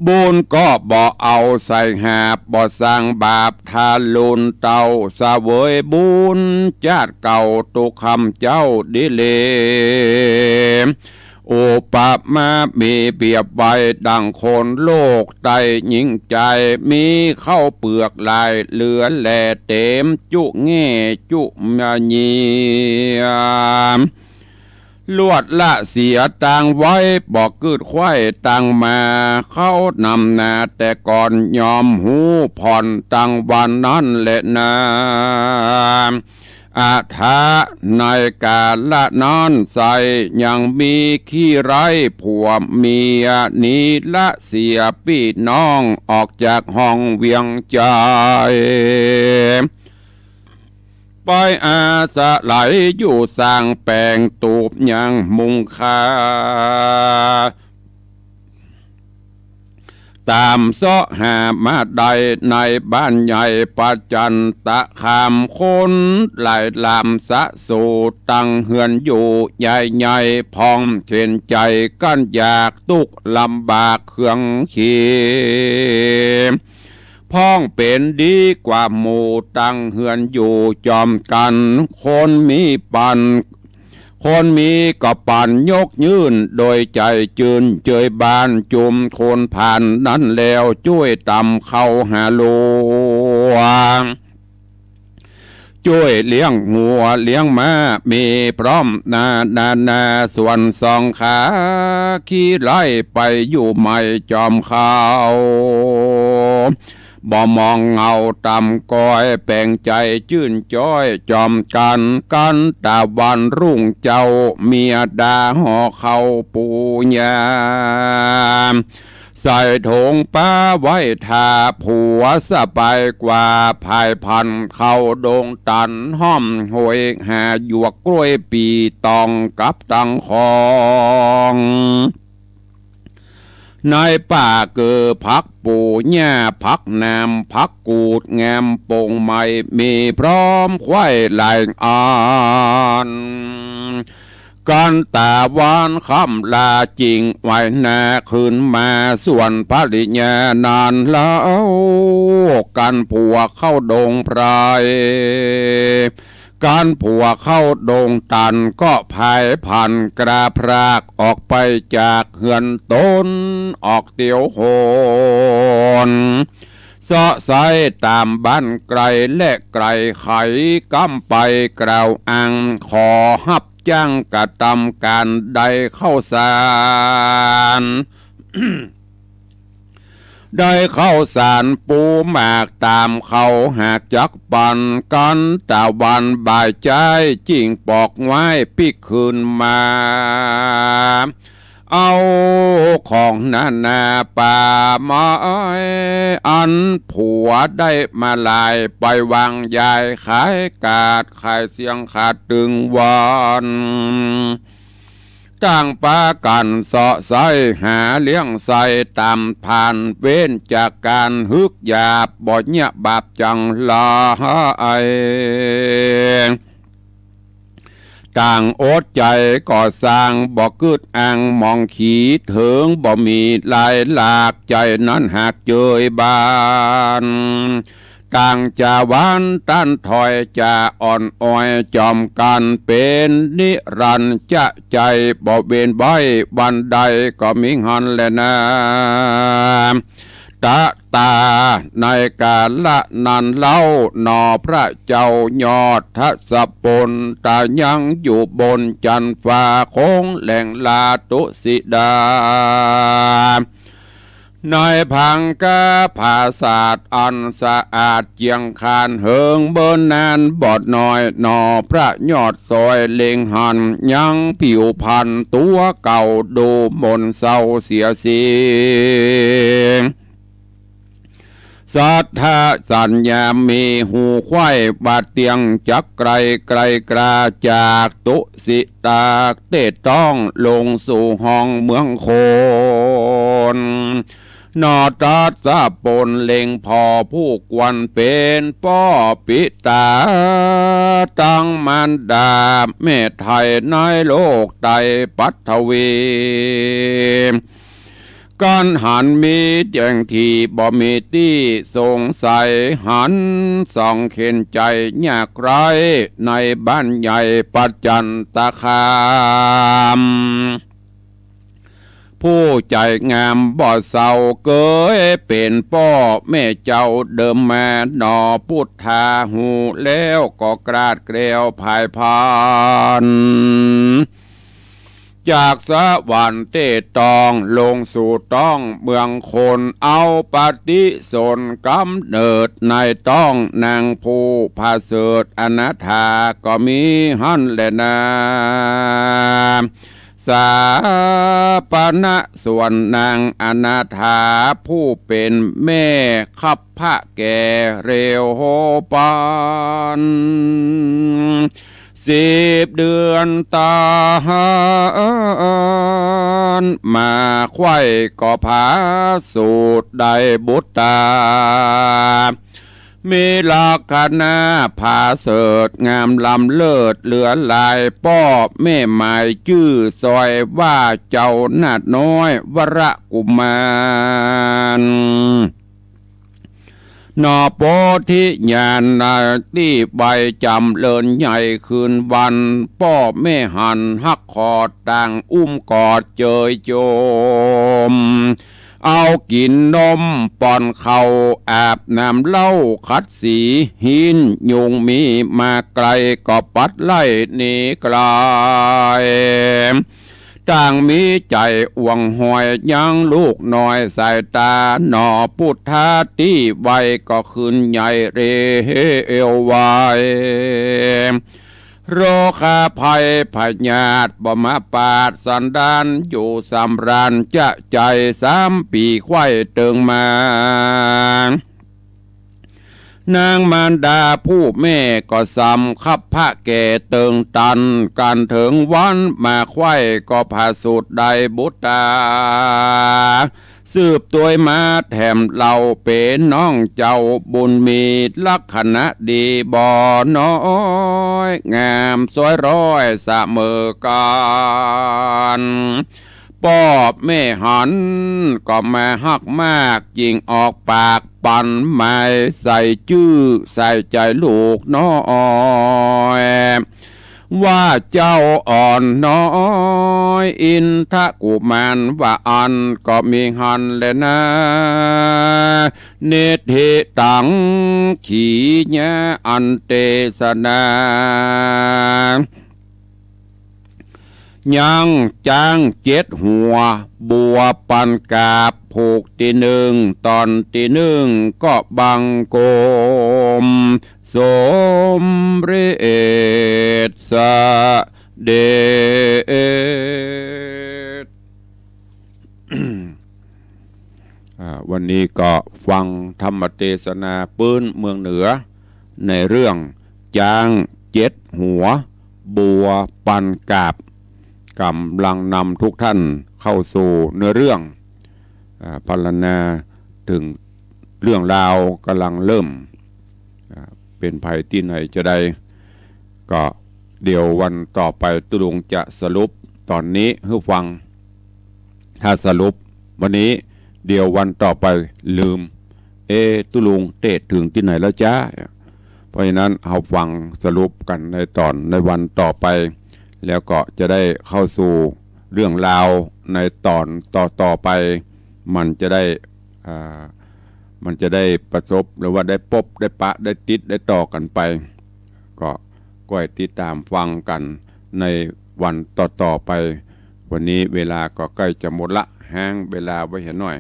บุญก็บ่เอาใส่หาบ บ่สั่งบาปทารุณ เต้าเสวยบุญจาติเก่า ตุ๊กค่ำเจ๊าดีเล อุปมามีเปรียบไว้ดั่งคนโลกใต้หญิงใจ๋ มีข้าวเปือกหลายเหลือแหล่เต๋ม จุแง่จุมะเยียม ลวดละเสียตางไว้ บ่กึ๊ดไขว่ตางมา เขานำนาแต่ก่อนยอมฮู้ผ่อน ตางวันนั้นแหละนา อะถะ ในกาละนั้นไส้ยังมีขี้ไร้ผัวเมีย หนีละเสียปี้น้องออกจากห้องเวียงใจ๋ ไปอาศัยอยู่สร้างแป๋งตูบยังมุงคา ต๋ามเซาะหามาได้ในบ้านใหญ่ประจันตคาม คนหลายลามสะสูตั้งเฮือนอยู่ใหญ่ๆ พ่องเข็ญใจ๋กั้นอยากตุ๊กข์ลำบากเคืองขี พ่องเป๋นดีกว่าหมู่ตั้งเฮือนอยู่จอมกั๋น คนมีปั๋น คนมีก็ปั๋นยกยื่นโดยใจ๋จื้นเจยบาน จุมคนผ่านนั้นแล้วจ้วยตำเข้าหาหลวง จ้วยเลี้ยงงัวเลี้ยงม้า มีพร้อมนานานา ส่วนสองขาขี้ไร้ไปอยู่ใหม่จอมเขา บ่มองเงาต่ำก้อย แป๋งใจ๋จื้นจ้อยจอมกั๋น กั๋นตะวันรุ่งเจ๊า เมียดาห่อข้าวปูยา ใส่ถุงปาไว้ถ่าผัว สะปายกว่าผายพันเข้าดงตัน ฮ่อมหวยหาหยวกกล้วยปีตองกับตังของ ในป่าเกือผักปูหญ้า ผักหนาม ผักกูด งามป่งใหม่ มีพร้อมไขว่หลายอัน กั๋นตะวันค่ำลาจิ่งไหวนาคืนมาส่วนภริยานั้นเล่า กั๋นผัวเข้าดงไพร กั๋นผัวเข้าดงตัน ก็ผายผันกล้าพรากออกไปจากเฮือนต๋น ออกเตียวโหน เซาะไส้ต๋ามบ้านไก๋และไก๋ไข ก้ำไปกล่าวอ้าง ขอฮับจ้างกระตำก๋าน ได้ข้าวสาร ได้ข้าวสารปูหมากต๋ามเขาหากจักปัน กั๋นตะวันบ่ายจ๊าย จิ่งปอกไว้ปิ๊กคืนมา เอาของนานาป่าไม้ อันผัวได้มาหลาย ไปวางยายขายกาด ขายเสี้ยงขาดตึงวัน ต่างปากั๋นเซาะใซ้หาเลี้ยงใส่ต๋ามผาน เว้นจากก๋านฮึกหยาบ บ่เยียะบาปจังหลาย ต่างอดใจ๋ก่อสร้าง บ่กึ๊ดอ้างหมองขี เถิงบ่มีลายหลาก ใจ๋นั้นหากเจยบาน ต่างจาหวานต้านถอย จาอ่อนอ้อยจ๋อมกั๋น เป๋นนิรันดร์จะใจ๋ บ่เว้นไว้วันใด ก็มีหั้นแลนา ตะต๋า ในกาละนั้นเล่า หนอพระเจ้ายอดทศพล ต๋ายังอยู่บนจั๊นฟ้า คงแหล่งลาตุสิดา ในพังคาผาสาทอันสะอาดเจียงคาน เหิงเมินนานบ่น้อย หนอพระยอดซอยเล็งหัน ยังผิวพรรณตั๋วเก่า ดูหม่นเศร้าเสียสิ้น สัทธาสัญญามีฮู้ใค่ บ่เตียงจักไกล ไกลกล้าจากตุสิตา เต๊ต้องลงสู่ห้องเมืองคน หนอทศพลเล็งผ่อผู้ควรเป๋นป้อปิต๋า ตังมารดาแม่ไทยในโลกไตรปัทวี กั๋นหันมีแจ้งตี้ บ่มีตี้สงสัย หันส่องเข็ญใจ๋ยากไร้ ในบ้านใหญ่ประจันตคาม ผู้ใจ๋งามบ่เศร้า เกยเป๋นป้อแม่เจ้าเดิมมา หนอปุทธาฮู้แล้วก็กราดแกล้วพ่ายพราน จากสวรรค์เต๊ต้องลงสู่ต้องเมืองคน เอาปฏิสนธิ์ก๋ำเนิดในต้องนางผู้ผาเสริฐอนาถาก็มีหั้นแลนา สาปณะส่วนนางอนาถาผู้เป๋นแม่คัพพะแก่เร็วปาน สิบเดือนต๋านมาใคว่ก็ผาสูติได้บุตรา มีลักษณะผาเสริฐงามล้ำเลิศเหลือหลาย ป้อแม่หมายจื้อซอยว่าเจ้านาฏน้อยวรกุมาร หนอโพธิญาณตี้ใบจ๋ำเริญใหญ่คืนวัน ป้อแม่หันฮักขอดต่างอุ้มกอดเจยโจม เอากิ๋นนมป้อนข้าวอาบน้ำเหล้าขัดสี หิ้นยุงมีมาไกลก็ปัดไล่หนีไกล ต่างมีใจ๋อ่วงหอยยังลูกน้อยสายต๋า หนอปุทธาตี้ไวก็คืนใหญ่เร็วไว โรคาภัยพยาธิบ่มาปาดสันดาน อยู่สำราญจะใจ๋สามปี๋ใคว่เติงมา นางมารดาผู้แม่ก็สำคัพพะแก่เติงตัน กั๋นเถิงวันมาใคว่ก็ผาสูติได้บุตรา สืบตวยมาแถมเล่าเป๋นน้องเจ้าบุญมี ลักษณะดีบ่น้อย งามสวยร้อยเสมอกั๋น ป้อแม่หันก็มาฮักมาก ยิ่งออกปากปันหมาย ใส่จื้อใส่ใจ๋ลูกน้อย ว่าเจ้าอ่อนน้อยอินทกุมาร ว่าอั้นก็มีหั้นแลนา นิทธิตัง ขีณา อันเตสนา ยังจ๊างเจ็ดหัว บัวปันกาบ ผูกตี้นึ่ง ต๋อนตี้นึ่งก็บังคม สมเร็จเสด็จ อ่า วันนี้ก็ฟังธรรมเตสนาปื๊นเมืองเหนือ ในเรื่องจ๊างเจ็ดหัว บัวปันกาบ กำลังนำทุกท่านเข้าสู่เนื้อเรื่อง อ่า พรรณนาเถิงเรื่องราวก๋ำลังเริ่ม อ่า เป๋นไปตี้ไหนจาใด ก็เดี๋ยววันต่อไปตุ๊ลุงจะสรุปต๋อนนี้หื้อฟัง ถ้าสรุปวันนี้ เดี๋ยววันต่อไปลืม เอ๊ะ ตุ๊ลุงเตะเถิงตี้ไหนแล้วจ๊ะ เพราะฉะนั้นเฮาฟังสรุปกั๋นในต๋อนในวันต่อไป แล้วก็จะได้เข้าสู่เรื่องราวในต๋อนต่อๆ ไป มันจะได้ อ่า มันจะได้ประสบหรือว่าได้ปบ ได้ปะ ได้ติด ได้ต่อกั๋นไป ก็ก้อยติดต๋ามฟังกั๋นในวันต่อๆ ไป วันนี้เวลาก็ใก้จะหมดละ ฮ้างเวลาไว้เหียหน้อย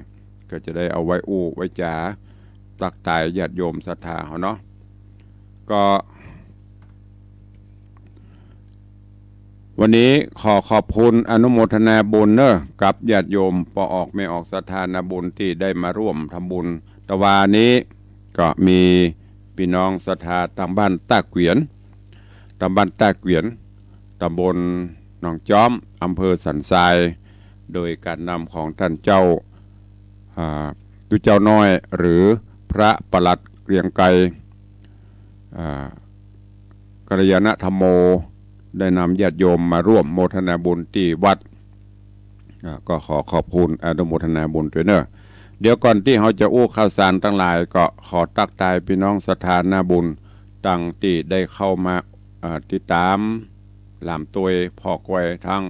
ก็จะได้เอาไว้อู้ไว้จ๋า ตั๊กตายญาติโยมศรัทธาเฮาเนาะ ก็ วันนี้ขอขอบคุณอนุโมทนาบุญเนาะ กับญาติโยมป้อออกแม่ออกศรัทธานาบุญตี้ได้มาร่วมทำบุญ ตะวานี้ก็มีปี้น้องศรัทธาตางบ้านต้าเกวียน ตางบ้านต้าเกวียน ตำบลหนองจ๊อม อำเภอสันทราย โดยก๋านนำของต้านเจ้า อ่า ตุ๊เจ้าน้อย หรือพระปลัดเกรียงไกร อ่า กัลยาณธัมโม ได้นำญาติโยมมาร่วมโมทนาบุญตี้วัด อ่า ก็ขอขอบคุณอนุโมทนาบุญตวยเนาะ เดี๋ยวก่อนตี้เฮาจะอู้ข่าวสารตังหลาย ก็ขอตั๊กตายปี้น้องศรัทธานาบุญ ตังตี้ได้เข้ามา อ่า ติดต๋าม หลามตวยผ่อก้อยทั้ง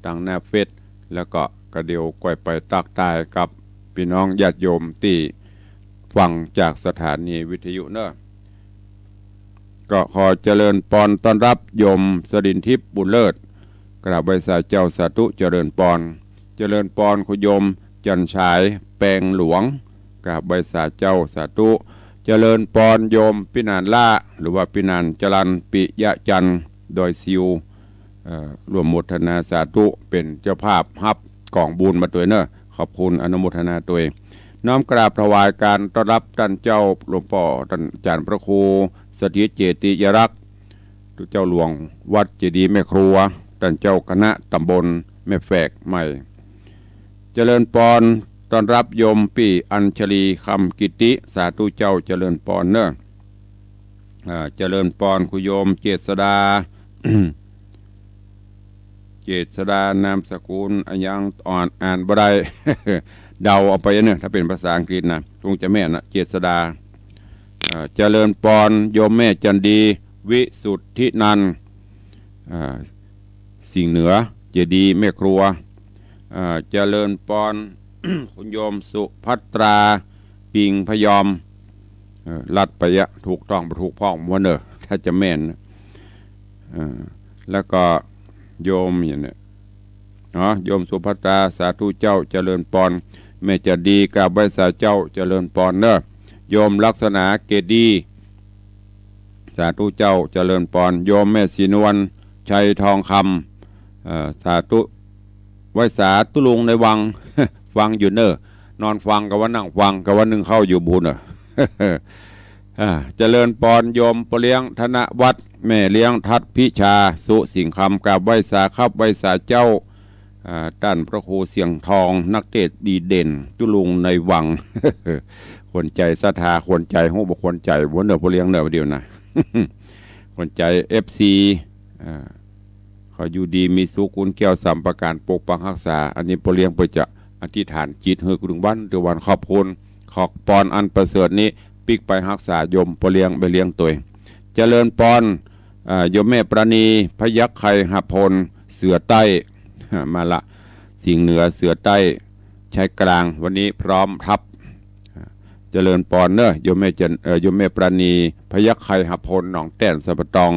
ตังหน้าเฟซ แล้วก็กระเดี่ยวก้อยไปตั๊กตายกับปี้น้องญาติโยมตี้ฟังจากสถานีวิทยุเนาะ ก็ขอเจริญปอนต้อนฮับโยมสรินทิพย์บุญเลิศ กราบไหว้สาเจ้าสาธุ เจริญปอน เจริญปอนคุณโยมจันทร์ฉายแปงหลวง กราบไหว้สาเจ้าสาธุ เจริญปอนโยมปี้หนานล้า หรือว่าปี้หนานจรัญ ปิยะจันทร์ ดอยซิว เอ่อ ร่วมโมทนาสาธุ เป๋นเจ้าภาพฮับก๋องบุญมาตวยเนาะ ขอบคุณอนุโมทนาตวย น้อมกราบถวายก๋านต้อนฮับต้านเจ้าหลวงป้อ ต้านอาจ๋ารย์พระครูสถิตเจติยรักษ์ ตุ๊เจ้าหลวงวัดเจดีย์แม่ครัว ต้านเจ้าคณะตำบลแม่แฝกใหม่ เจริญปอนต้อนฮับโยมปี้อัญชลีคำกิตติ สาธุเจ้า เจริญปอนเนาะ อ่า เจริญปอนคุณโยมเจษฎา เจษฎานามสกุลอะหยังอ่าน อ่านบ่ได้ เดาเอาไปเนาะ ถ้าเป๋นภาษาอังกฤษนะ คงจะแม่นนะ เจษฎา อ่า เจริญปอนโยมแม่จันดี วิสุทธินันท์ อ่า สิงห์เหนือ เจดีย์แม่ครัว อ่า เจริญปอน คุณโยมสุภัตรา ปิงพยอม เอ่อ ลัดไปอะ ถูกต้องบ่ถูกพ่องบ่เนาะ ถ้าจะแม่นนะ อ่า แล้วก็โยมอย่างเนี้ย อ๋อ โยมสุภัตรา สาธุเจ้า เจริญปอน แม่จันดี กราบไหว้สาเจ้า เจริญปอนเนาะ โยมลักษณะเกตดี สาธุเจ้า เจริญปอน โยมแม่ศรีนวล ชัยทองคำ เอ่อ สาธุ ไหว้สาตุ๊ลุงในวัง ฟังอยู่เนาะ นอนฟังกาว่านั่งฟังกาว่านึ่งข้าวอยู่ปู๊นเนาะ อ่า เจริญปอนโยมป้อเลี้ยงธนวัฒน์ แม่เลี้ยงทัศน์พิชา สุสิงห์คำ กราบไหว้สาครับ ไหว้สาเจ้า อ่า ต้านพระครูเสียงทอง นักเตสน์ดีเด่น ตุ๊ลุงในวัง ขวัญใจ๋ศรัทธา ขวัญใจ๋ฮู้บ่ขวัญใจ๋บ่เนาะ ป้อเลี้ยงเนาะ เดี๋ยวนะ ขวัญใจ๋เอฟซี อ่า ขออยู่ดีมีสุข กุนแก้วสามประก๋าน ปกปักฮักษา อันนี้ป้อเลี้ยงเปิ้นจะอธิษฐานจิตหื้อเถิงวันเถิงวัน ขอบคุณ ขอปอนอันประเสริฐนี้ ปิ๊กไปฮักษาโยมป้อเลี้ยง แม่เลี้ยงตวย เจริญปอน อ่า โยมแม่ปราณี พยัคฆ์ไคหพล เสือใต้ มาละ สิงห์เหนือ เสือใต้ ชายกลาง วันนี้พร้อมทัพ เจริญปอนเนาะ โยมแม่จัน เอ่อ โยมแม่ปราณี พยัคฆ์ไคหพล หนองแต้น สันป่าตอง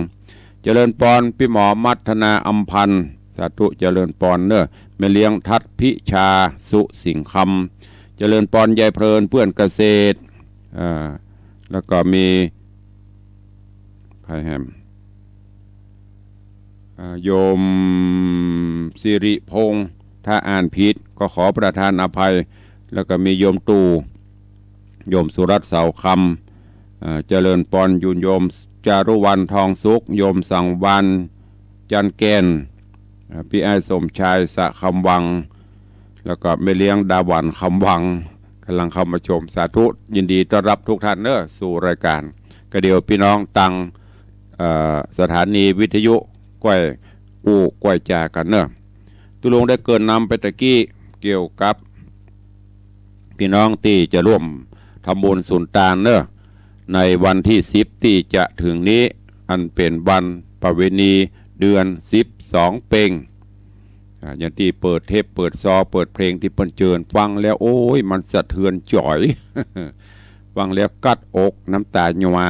เจริญปอนปี้หมอมัทนาอำพันธ์ สาธุ เจริญปอนเนาะ แม่เลี้ยงทัศน์พิชา สุสิงห์คำ เจริญปอนยายเพลิน เปื้อนเกษตร อ่า แล้วก็มี ใผแหม อ่า โยมสิริพงษ์ ถ้าอ่านผิดก็ขอประทานอภัย แล้วก็มีโยมตู่ โยมสุรัตน์ เสาคำ อ่า เจริญปอนอยู่ โยมจารุวรรณ ทองสุข โยมสังวาลย์ จันทร์แก่น อ่า ปี้อ้ายสมชาย สะคำวัง แล้วก็แม่เลี้ยงดาหวัน คำวัง ก่ำลังเข้ามาชม สาธุ ยินดีต้อนรับทุกท่านเน้อ สู่รายการ ก็เดี๋ยวปี้น้องตัง เอ่อ สถานีวิทยุก้อยอู้ก้อยจ๋ากั๋นเน้อ ตุ๊ลุงได้เกริ่นนำไปตะกี้เกี่ยวกับ ปี้น้องตี้จะร่วมทำบุญสุนตานเน้อ ในวันตี้สิบตี้จะเถิงนี้ อันเป๋นวันประเวณีเดือนสิบสองเป็ง อ่า อย่างตี้เปิดเทป เปิดซอ เปิดเพลงตี้เปิ้นเจิญ ฟังแล้ว โอ๊ย มันสะเทือนจ๋อย ฟังแล้วกั๊ดอก น้ำตาหยวา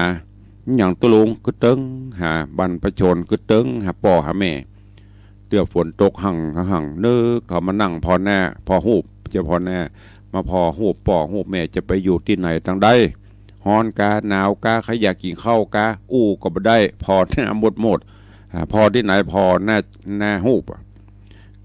หยังตุ๊ลุง กึ๊ดเติงหาบรรพชน กึ๊ดเติงหาป้อหาแม่ เตื้อฝนตกหั้งหั้ง นึกเถิงมานั่งผ่อหน้า ผ่อฮูป จะผ่อหน้า มาผ่อฮูปป้อฮูปแม่ จะไปอยู่ตี้ไหนตังใด ฮ้อนกา หนาวกา ใค่อยากกิ๋นข้าวกา อู้ก็บ่ได้ ผ่อหน้าหมดหมด อ่า ผ่อตี้ไหน ผ่อหน้า หน้าฮูปอะ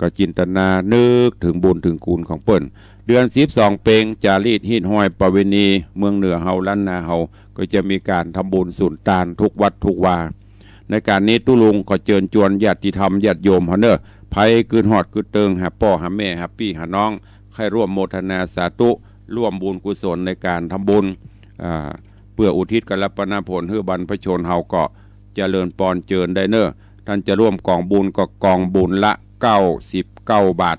ก็จินตนานึกเถิงบุญเถิงคุณของเปิ้น เดือนสิบสองเป็ง จารีตฮีตฮอยประเวณี เมืองเหนือเฮา ล้านนาเฮา ก็จะมีก๋านทำบุญสุนตานทุกวัดทุกวา ในก๋านนี้ตุ๊ลุงก็เจิญจวนญาติธรรมญาติโยมเฮาเน้อ ใผกึ๊ดฮอดกึ๊ดเติงหาป้อหาแม่ หาปี้หาน้อง ใค่ร่วมโมทนาสาธุ ร่วมบุญกุศลในก๋านทำบุญ อ่า เปื้ออุทิศกัลปนาผลหื้อบรรพชนเฮาก็เจริญปอนเจิญได้เน้อ ต้านจะร่วมก๋องบุญก็ก๋องบุญละเก้าสิบเก้าบาท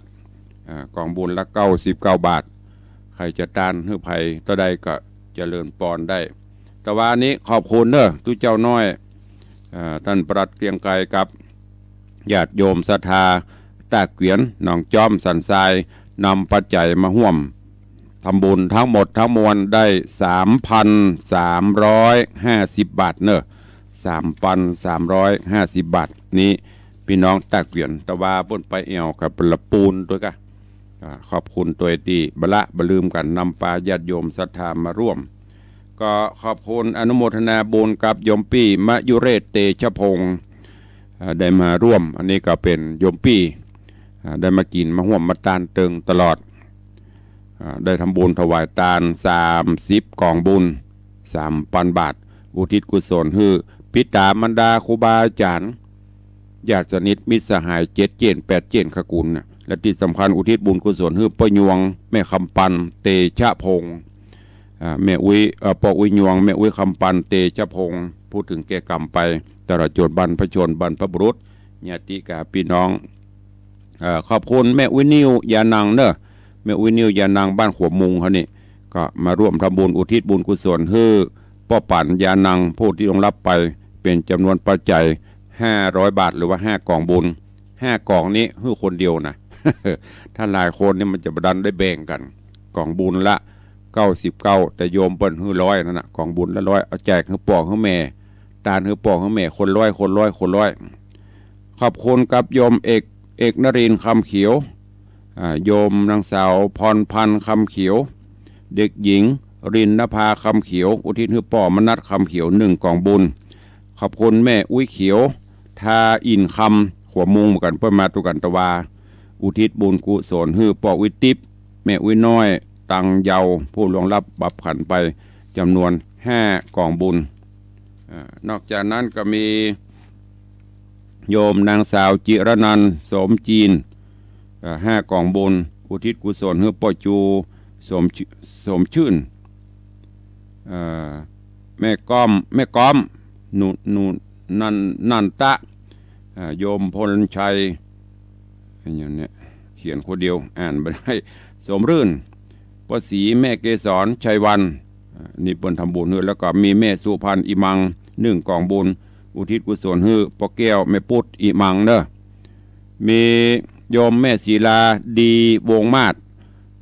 อ่า ก๋องบุญละเก้าสิบเก้าบาท ใผจะตานหื้อใผเต้าใดก็เจริญปอนได้ แต่วานี้ขอบคุณเน้อ ตุ๊เจ้าน้อย อ่า ต้านปลัดเกรียงไกรกับญาติโยมศรัทธา ต้าเกวียน หนองจ๊อม สันทราย นำปัจจัยมาฮ่วม ทำบุญทั้งหมดทั้งมวลได้สามพันสามร้อยห้าสิบบาทเน้อ สามพันสามร้อยห้าสิบบาท นี้ปี้น้องต้าเกวียน แต่ว่าเปิ้นไปแอ่วกับละปูนตวยกะ อ่า ขอบคุณตวยตี้บ่ละบ่ลืมกั๋น นำปาญาติโยมศรัทธามาร่วม ก็ขอบคุณอนุโมทนาบุญกับโยมปี้มยุเรศ เตชะพงษ์ อ่า ได้มาร่วม อันนี้ก็เป๋นโยมปี้ อ่า ได้มากิ๋นมาฮ่วมมาตานเติงตลอด อ่า ได้ทำบุญถวายตานสามสิบก๋องบุญ สามปันบาท อุทิศกุศลหื้อปิดต๋ามารดาครูบาอาจ๋ารย์ ญาติสนิทมิตรสหายเจ็ดเจ๊นแปดเจ๊นขกุลน่ะ และตี้สำคัญอุทิศบุญกุศลหื้อป้อยวง แม่คำปัน เตชะพงษ์ อ่า แม่อุ๊ย เอ่อ ป้ออุ๊ยยวง แม่อุ๊ยคำปัน เตชะพงษ์ ผู้เถิงแก่กรรมไป ตลอดจ๋นบรรพชนบรรพบุรุษ ญาติกาปี้น้อง เอ่อ ขอบคุณแม่อุ๊ยนิ่ว ยานังเน้อ แม่อุ๊ยนิ่ว ยานัง บ้านขัวมุงเฮานี่ ก็มาร่วมทำบุญอุทิศบุญกุศลหื้อป้อปัน ยานัง ผู้ตี้ล่วงลับไป เป๋นจ๋ำนวนปัจจัยห้าร้อยบาท หรือว่าห้าก๋องบุญ ห้าก๋องนี้หื้อคนเดียวนะ ถ้าหลายคนนี่มันจะบ่ดันได้แบ่งกั๋น ก๋องบุญละเก้าสิบเก้า แต่โยมเปิ้นหื้อร้อยนั่นน่ะ ก๋องบุญละร้อย เอาแจกหื้อป้อหื้อแม่ ตานหื้อป้อหื้อแม่ คนร้อย คนร้อย คนร้อย ขอบคุณกับโยมเอก เอกนรินทร์ คำเขียว อ่า โยมนางสาวพรพันธ์ คำเขียว เด็กหญิงรินนภา คำเขียว อุทิศหื้อป้อมนัส คำเขียว หนึ่งก๋องบุญ ขอบคุณแม่อุ๊ยเขียว ทาอินคำ ขัวมุงเหมือนกั๋น เปิ้นมาตวยกั๋น ตะวา อุทิศบุญกุศลหื้อป้ออุ๊ยติ๊บ แม่อุ๊ยน้อย ตังเยาว์ ผู้ล่วงลับดับขันธ์ไป จ๋ำนวนห้าก๋องบุญ อ่า นอกจากนั้นก็มี โยมนางสาวจิรนันท์ โสมจีน เอ่อ ห้าก๋องบุญ อุทิศกุศลหื้อป้อจู โสมชื่- โสมชื่น เอ่อ แม่ก้อม แม่ก้อม หนุ- หนุ- นัน- นันตะ เอ่อ โยมพลชัย อย่างเนี้ย เขียนคนเดียว อ่านบ่ได้ โสมรื่น ป้อศรี แม่เกสร ชัยวรรณ อ่า นี่เปิ้นทำบุญหื้อ แล้วก็มีแม่สุพรรณ อิมัง หนึ่งก๋องบุญ อุทิศกุศลหื้อป้อแก้ว แม่ปุ๊ด อิมังเน้อ มีโยมแม่ศรีลา ดีวงศ์มาศ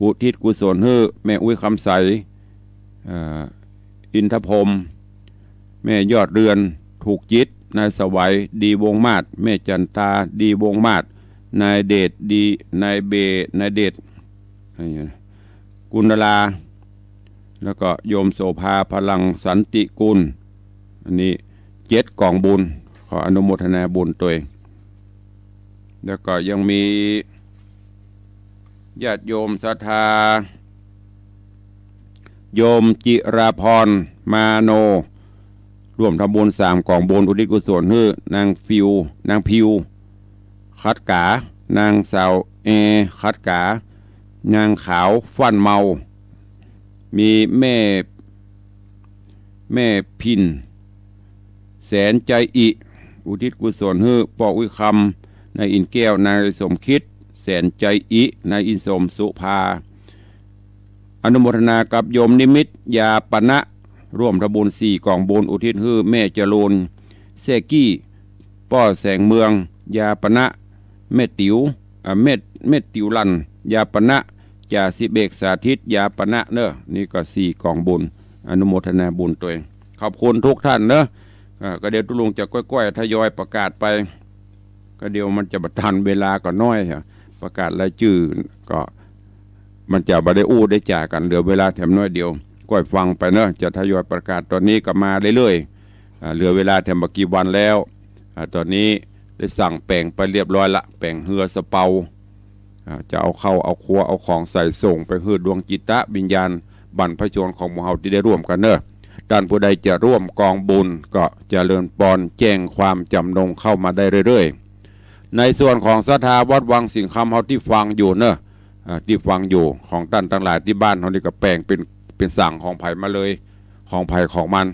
อุทิศกุศลหื้อแม่อุ๊ยคำใส เอ่อ อินทพรหม แม่ยอดเรือน ถูกจิต นายสวัย ดีวงศ์มาศ แม่จันตา ดีวงศ์มาศ นายเดช ดี- นายเบ- นายเดช กุณลา แล้วก็โยมโสภา พลังสันติกุล อันนี้เจ็ดก๋องบุญ ขออนุโมทนาบุญตวย แล้วก็ยังมีญาติโยมศรัทธา โยมจิราพร มาโน ร่วมทำบุญสามก๋องบุญ อุทิศกุศลหื้อนางฟิว นางพิว ขัดก๋า นางสาวแอ ขัดก๋า นางขาว ฟั่นเมา มีแม่ แม่พิน แสนใจอิ อุทิศกุศลหื้อป้ออุ๊ยคำ นายอินแก้ว นายสมคิด แสนใจอิ นายอินสม สุภา อนุโมทนากับโยมนิมิต ยาปณะ ร่วมทำบุญสี่ก๋องบุญ อุทิศหื้อแม่จรูน แซ่กี้ ป้อแสงเมือง ยาปณะ แม่ติ๋ว อ่า แม่ แม่ติ๋วลัน ยาปณะ จ่าสิบเอกสาธิต ยาปณะเนอะ นี่ก็สี่ก๋องบุญ อนุโมทนาบุญตวย ขอบคุณทุกท่านเนอะ อ่า ก็เดี๋ยวตุ๊ลุงจะก้อยๆ ทยอยประกาศไป ก็เดี๋ยวมันจะบ่ทันเวลาก็น้อยฮะ ประกาศรายจื้อก็ มันจะบ่ได้อู้ได้จ๋ากั๋น เหลือเวลาแถมน้อยเดียว ก้อยฟังไปเนอะ จะทยอยประกาศตอนนี้ก็มาเรื่อยๆ อ่า เหลือเวลาแถมบ่กี่วันแล้ว อ่า ตอนนี้ได้สั่งแป๋งไปเรียบร้อยละ แป๋งเฮือสะเปา อ่า จะเอาเข้าเอาครัวเอาของใส่ส่งไปหื้อดวงจิตวิญญาณบรรพชนของหมู่เฮาตี้ได้ร่วมกั๋นเนอะ ต้านผู้ใดจะร่วมก๋องบุญก็เจริญปอนแจ้งความจ๋ำนงเข้ามาได้เรื่อยๆ ในส่วนของศรัทธาวัดวังสิงห์คำเฮาตี้ฟังอยู่เนอะ อ่า ตี้ฟังอยู่ ของต้านตังหลายตี้บ้านเฮานี่ก็แป๋งเป๋น เป๋นสังของใผมาเลย ของใผของมัน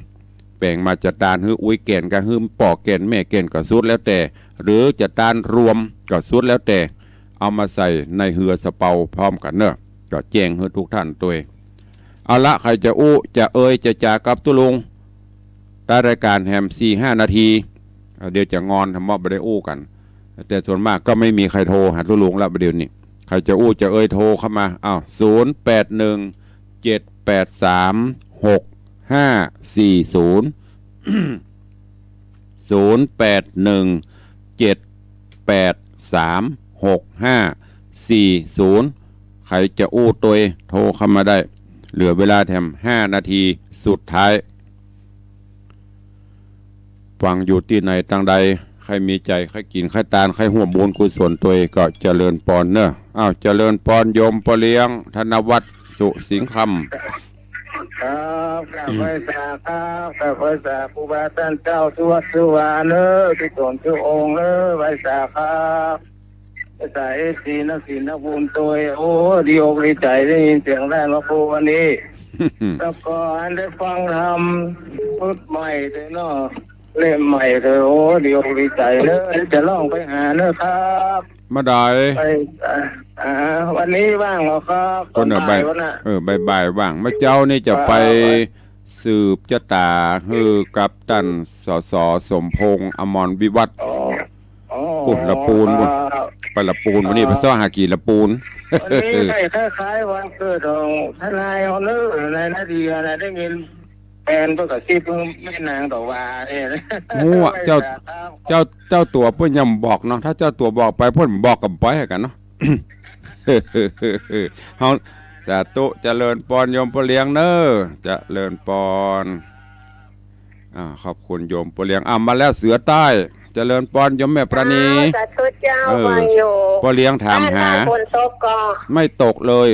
แป๋งมาจะตานหื้ออุ๊ยแก่น กะหื้อป้อแก่นแม่แก่นก็สุดแล้วแต่ หรือจะตานรวมก็สุดแล้วแต่ เอามาใส่ในเฮือสะเปาพร้อมกั๋นเนอะ ก็แจ้งหื้อทุกท่านตวย เอาละ ใผจะอู้จะเอ่ยจะจ๋ากับตุ๊ลุง ต้านรายก๋านแหมสี่ห้านาที อ่า เดี๋ยวจะงอน ถ้าบ่ได้อู้กั๋น แต่ส่วนมากก็ไม่มีใผโทรหาตุ๊ลุงละ บ่าเดี่ยวนี้ ใผจะอู้จะเอ่ยโทรเข้ามา อ้าว ศูนย์แปดหนึ่ง เจ็ดแปดสาม หกห้าสี่ศูนย์ ศูนย์แปดหนึ่ง เจ็ดแปดสาม หกห้าสี่ศูนย์ ใผจะอู้ตวยโทรเข้ามาได้ เหลือเวลาแถมห้านาทีสุดท้าย ฟังอยู่ตี้ไหนตางใด ใผมีใจ๋ ใผกิ๋น ใผตาน ใผฮ่วมบุญกุศลตวยก็เจริญปอนเนอะ อ้าว เจริญปอนโยมป้อเลี้ยง ธนวัฒน์ สุสิงห์คำ ครับ กราบไหว้สาครับ กราบไหว้สาครูบาต้านเจ้าทุกวัดทุกวาเนอะ ทุกต๋นทุกองค์เนอะ ไหว้สาครับ ไหว้สาเอฟซีนักศีลนักบุญตวย โอ้ ดีอกดีใจ๋ได้ยินเสียงต้านพระครูวันนี้ แล้วก็อันได้ฟังธรรมชุดใหม่ตวยเนาะ เล่มใหม่ตวย โอ้ ดีอกดีใจ๋เนอะ จะล่องไปหาเนอะครับ เมื่อใด ไป อ่า อ่า วันนี้ว่างเหรอครับ ตอนบ่าย วันน่ะ เออ บ่ายๆ ว่าง เมื่อเจ๊านี่จะไป ครับ สืบจะต๋าหื้อกับต้าน สส สมพงษ์ อมรวิวัฒน์ อ๋อ อ๋อ ปู๊น ละปูนปู๊น ครับ ไปละปูน วันนี้ อ๋อ ไปเซาะหากิ๋นละปูน วันนี้ใกล้คล้ายๆ วันเกิดของทนายเฮาเนอะ นายนาเดียนะ ได้ยินแฟนเปิ้นกระซิบแม่นางตะวาเนี่ย ฮู้อะ เจ้า ครับ เจ้า เจ้าตั๋วเปิ้นยังบอกเนาะ ถ้าเจ้าตั๋วบอกไป เปิ้นบอกกั๋นไปกั๋นเนาะ เฮา สาธุ เจริญปอนโยมป้อเลี้ยงเนอะ เจริญปอน อ่า ขอบคุณโยมป้อเลี้ยง อ่า มาแล้วเสือใต้ เจริญปอนโยมแม่ปราณี อ้าว สาธุเจ้า เออ ฟังอยู่ ป้อเลี้ยงถามหา บ้านเฮาฝนตกก่อ ไม่ตกเลย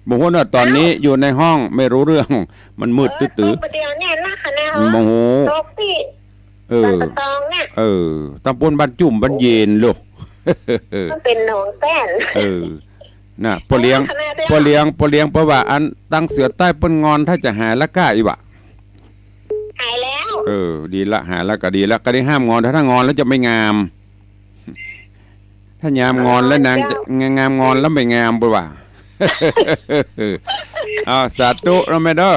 บ่ฮู้เนอะ ตอนนี้ อ้าว อยู่ในห้อง ไม่รู้เรื่อง มันมืด เออ ตื้อๆ ตกประเดี๋ยวเนี่ยนะคะเนี่ย บ่ฮู้ ตกตี้ เออ บ้านปะตองเนี่ย เออ ตำบลบ้านจุ่ม บ้านเย็นลูก มันเป๋นหนองแป้น เออ น่ะ ป้อเลี้ยง เออ ขนาดเดียว ป้อเลี้ยง ป้อเลี้ยง เพราะว่าอันตังเสือใต้เปิ้นงอน ถ้าจะหายละก้าอี้หวา หายแล้ว เออ ดีละ หายละก็ดีละ ก็ได้ห้ามงอน ถ้างอนแล้วจะไม่งาม ถ้ายามงอนแล้วนางจะ อ้าว งามงอนแล้วไม่งามเปิ้นว่า อ้าว สาธุนะแม่เด้อ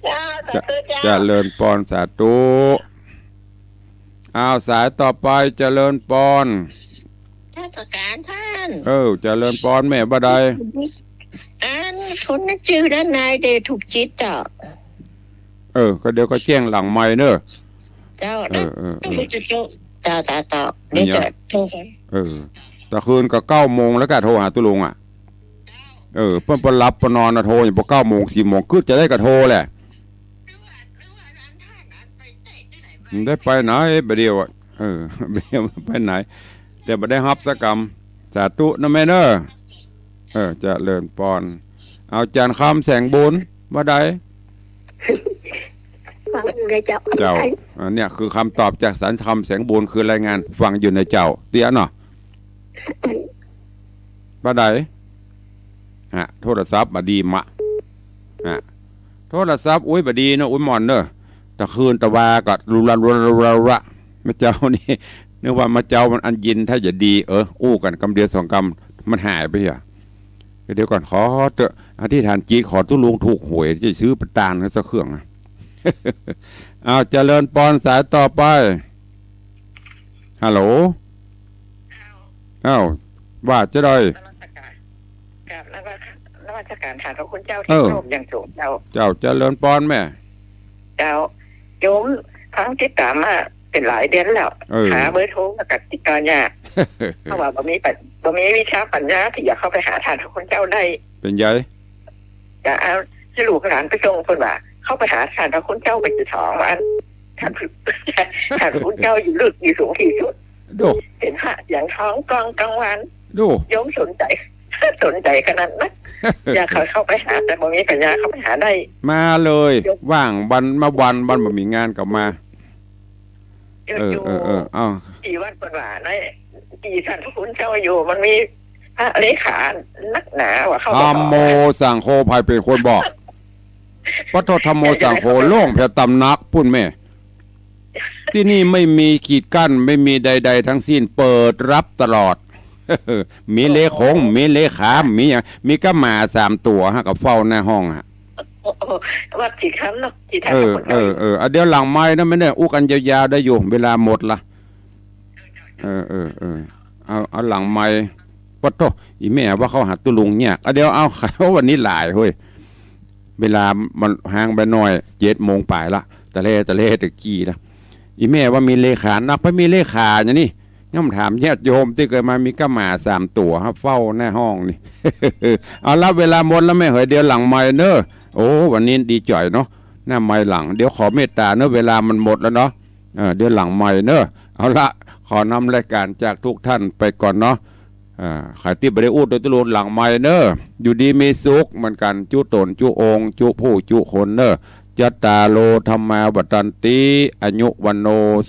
เจ้า สาธุเจ้า เจริญปอน สาธุ อ้าว สายต่อไป เจริญปอน นมัสก๋านต้าน เออ เจริญปอนแม่ บ่าใด อันคนนั้นจื้อด้านในเดชถูกจิตเจ้า เออ ก็เดี๋ยวก็แจ้งหลังไมค์เนอะ เจ้า เออ เออ เออ เจ้า เจ้า เจ้า เดี๋ยวจะโทรไป เออ ตะคืนก็เก้าโมงแล้วก็โทรหาตุ๊ลุงอะ เออ เปิ้น เปิ้นหลับเปิ้นนอนนะ โทรอย่างพอเก้าโมง สิบโมง กึ๊ดจะได้ก็โทรแหละ มันได้ไปไหนบ่าเดี่ยวอะ เออ บ่าเดี่ยวไปไหน แต่บ่ได้ฮับสักกำ สาธุนะแม่เนอะ เออ เจริญปอน เอาจารย์คำแสงบุญ บ่าใด ฟังอยู่นะเจ้า เจ้า อัน อันเนี้ยคือกำตอบจากสารคำแสงบุญ คือรายงานฟังอยู่นะเจ้า เตี้ยเนาะ บ่าใด ฮะ โทรศัพท์บ่ดีมะ ฮะ โทรศัพท์ อุ๊ย บ่ดีเนาะ อุ๊ย หม่อนเนาะ ตะคืนตะวาก็ลุละลุละลุละลุละ มาเจ๊านี่ นึกว่ามาเจ๊ามันอันยิน ถ้าจะดี เออ อู้กั๋นกำเดียวสองกำ มันหายไปเหีย เดี๋ยวก่อน ขอเต๊อะ อธิษฐานจิต ขอตุ๊ลุงถูกหวย จะซื้อประตานสักเครื่องอะ อ้าว เจริญปอน สายต่อไป ฮัลโหล อ้าว ว่าจะได้ นมัสการ กราบนมัส นมัสการท่านพระคุณเจ้า เออ ตี้เคารพอย่างสูงเจ้า เจ้า เจริญปอนแม่ เจ้า โยมฟังติดต๋ามมาเป๋นหลายเดือนแล้ว เออ หาเบอร์โทรมาก็ติดต่อยาก เพราะว่าบ่มีปัญ บ่มีวิชาปัญญาตี้จะเข้าไปหาท่านพระคุณเจ้าได้ เป๋นใหญ่ จะเอาลูกหลานไปส่ง เปิ้นว่า เข้าไปหาท่านพระคุณเจ้าไปกี่สองวัน ท่าน ท่านพระคุณเจ้าอยู่ลึกอยู่สูงตี้สุด ดู เป๋นพระเสียงทองก้องกังวาน ดู โยมสนใจ๋ สนใจ๋ขนาดนั้น อยากเข้า เข้าไปหา แต่บ่มีปัญญาเข้าไปหาได้ มาเลย โยม ว่างวันมาวัน วันบ่มีงานก็มา อยู่ เออ อยู่ เออ เออ เอา ตี้วัดเปิ้นว่าในตี้ท่านพระคุณเจ้าอยู่ มันมีพระเลขานักหนาว่าเข้าไป ธัมโม ต่อ สังโฆ ใผเป๋นคนบอก ปะโถ ธัมโม สังโฆ โล่งแผดตำหนักปุ้นแม่ ตี้นี่ไม่มีกีดกั้น ไม่มีใดๆ ทั้งสิ้น เปิดรับตลอด มีเลขง มีเลขา มีหยัง มีก้าหมาสามตั๋วฮะ ก็เฝ้าหน้าห้องฮะ โอ้โห วัดตี้คำเนาะ ตี้ท่าน เออ พระคุณ เอ เจ้า อ อยู่ เออ อ่ะ เดี๋ยวหลังไมค์นะแม่เน่อ อู้กั๋นยาวๆ ได้อยู่ เวลาหมดละ เออ เออ เออ เอา เอาหลังไมค์ ปะโถ อี่แม่ว่าเข้าหาตุ๊ลุงยาก อ่ะ เดี๋ยวเอา วันนี้หลายเฮ้ย เวลามันห่างไปหน่อย เจ็ดโมงป๋ายละ ตะเล ตะเล ตะกี้นะ อี่แม่ว่ามีเลขา นักไปมีเลขาอย่างนี้ ย่อมถามญาติโยมตี้เกิดมา มีก้าหมาสามตั๋วฮะ เฝ้าหน้าห้องนี่ เอาละ เวลาหมดแล้วแม่เหย เดี๋ยวหลังไมค์เน่อ โอ้ วันนี้ดีจ๋อยเนาะ หน้าไมค์หลัง เดี๋ยวขอเมตต๋าเน่อ เวลามันหมดแล้วเนาะ เออ เดี๋ยวหลังไมค์เน่อ เอาละ ขอนำรายก๋านจากทุกท่านไปก่อนเนาะ อ่า ใผตี้บ่ได้อู้ตวยตุ๊ลุง หลังไมค์เน่อ อยู่ดีมีสุขเหมือนกั๋น จุต๋นจุองค์ จุผู้จุคนเน่อ จัตตาโร ธัมมา วัฑฒันติ อายุ วัณโณ สุ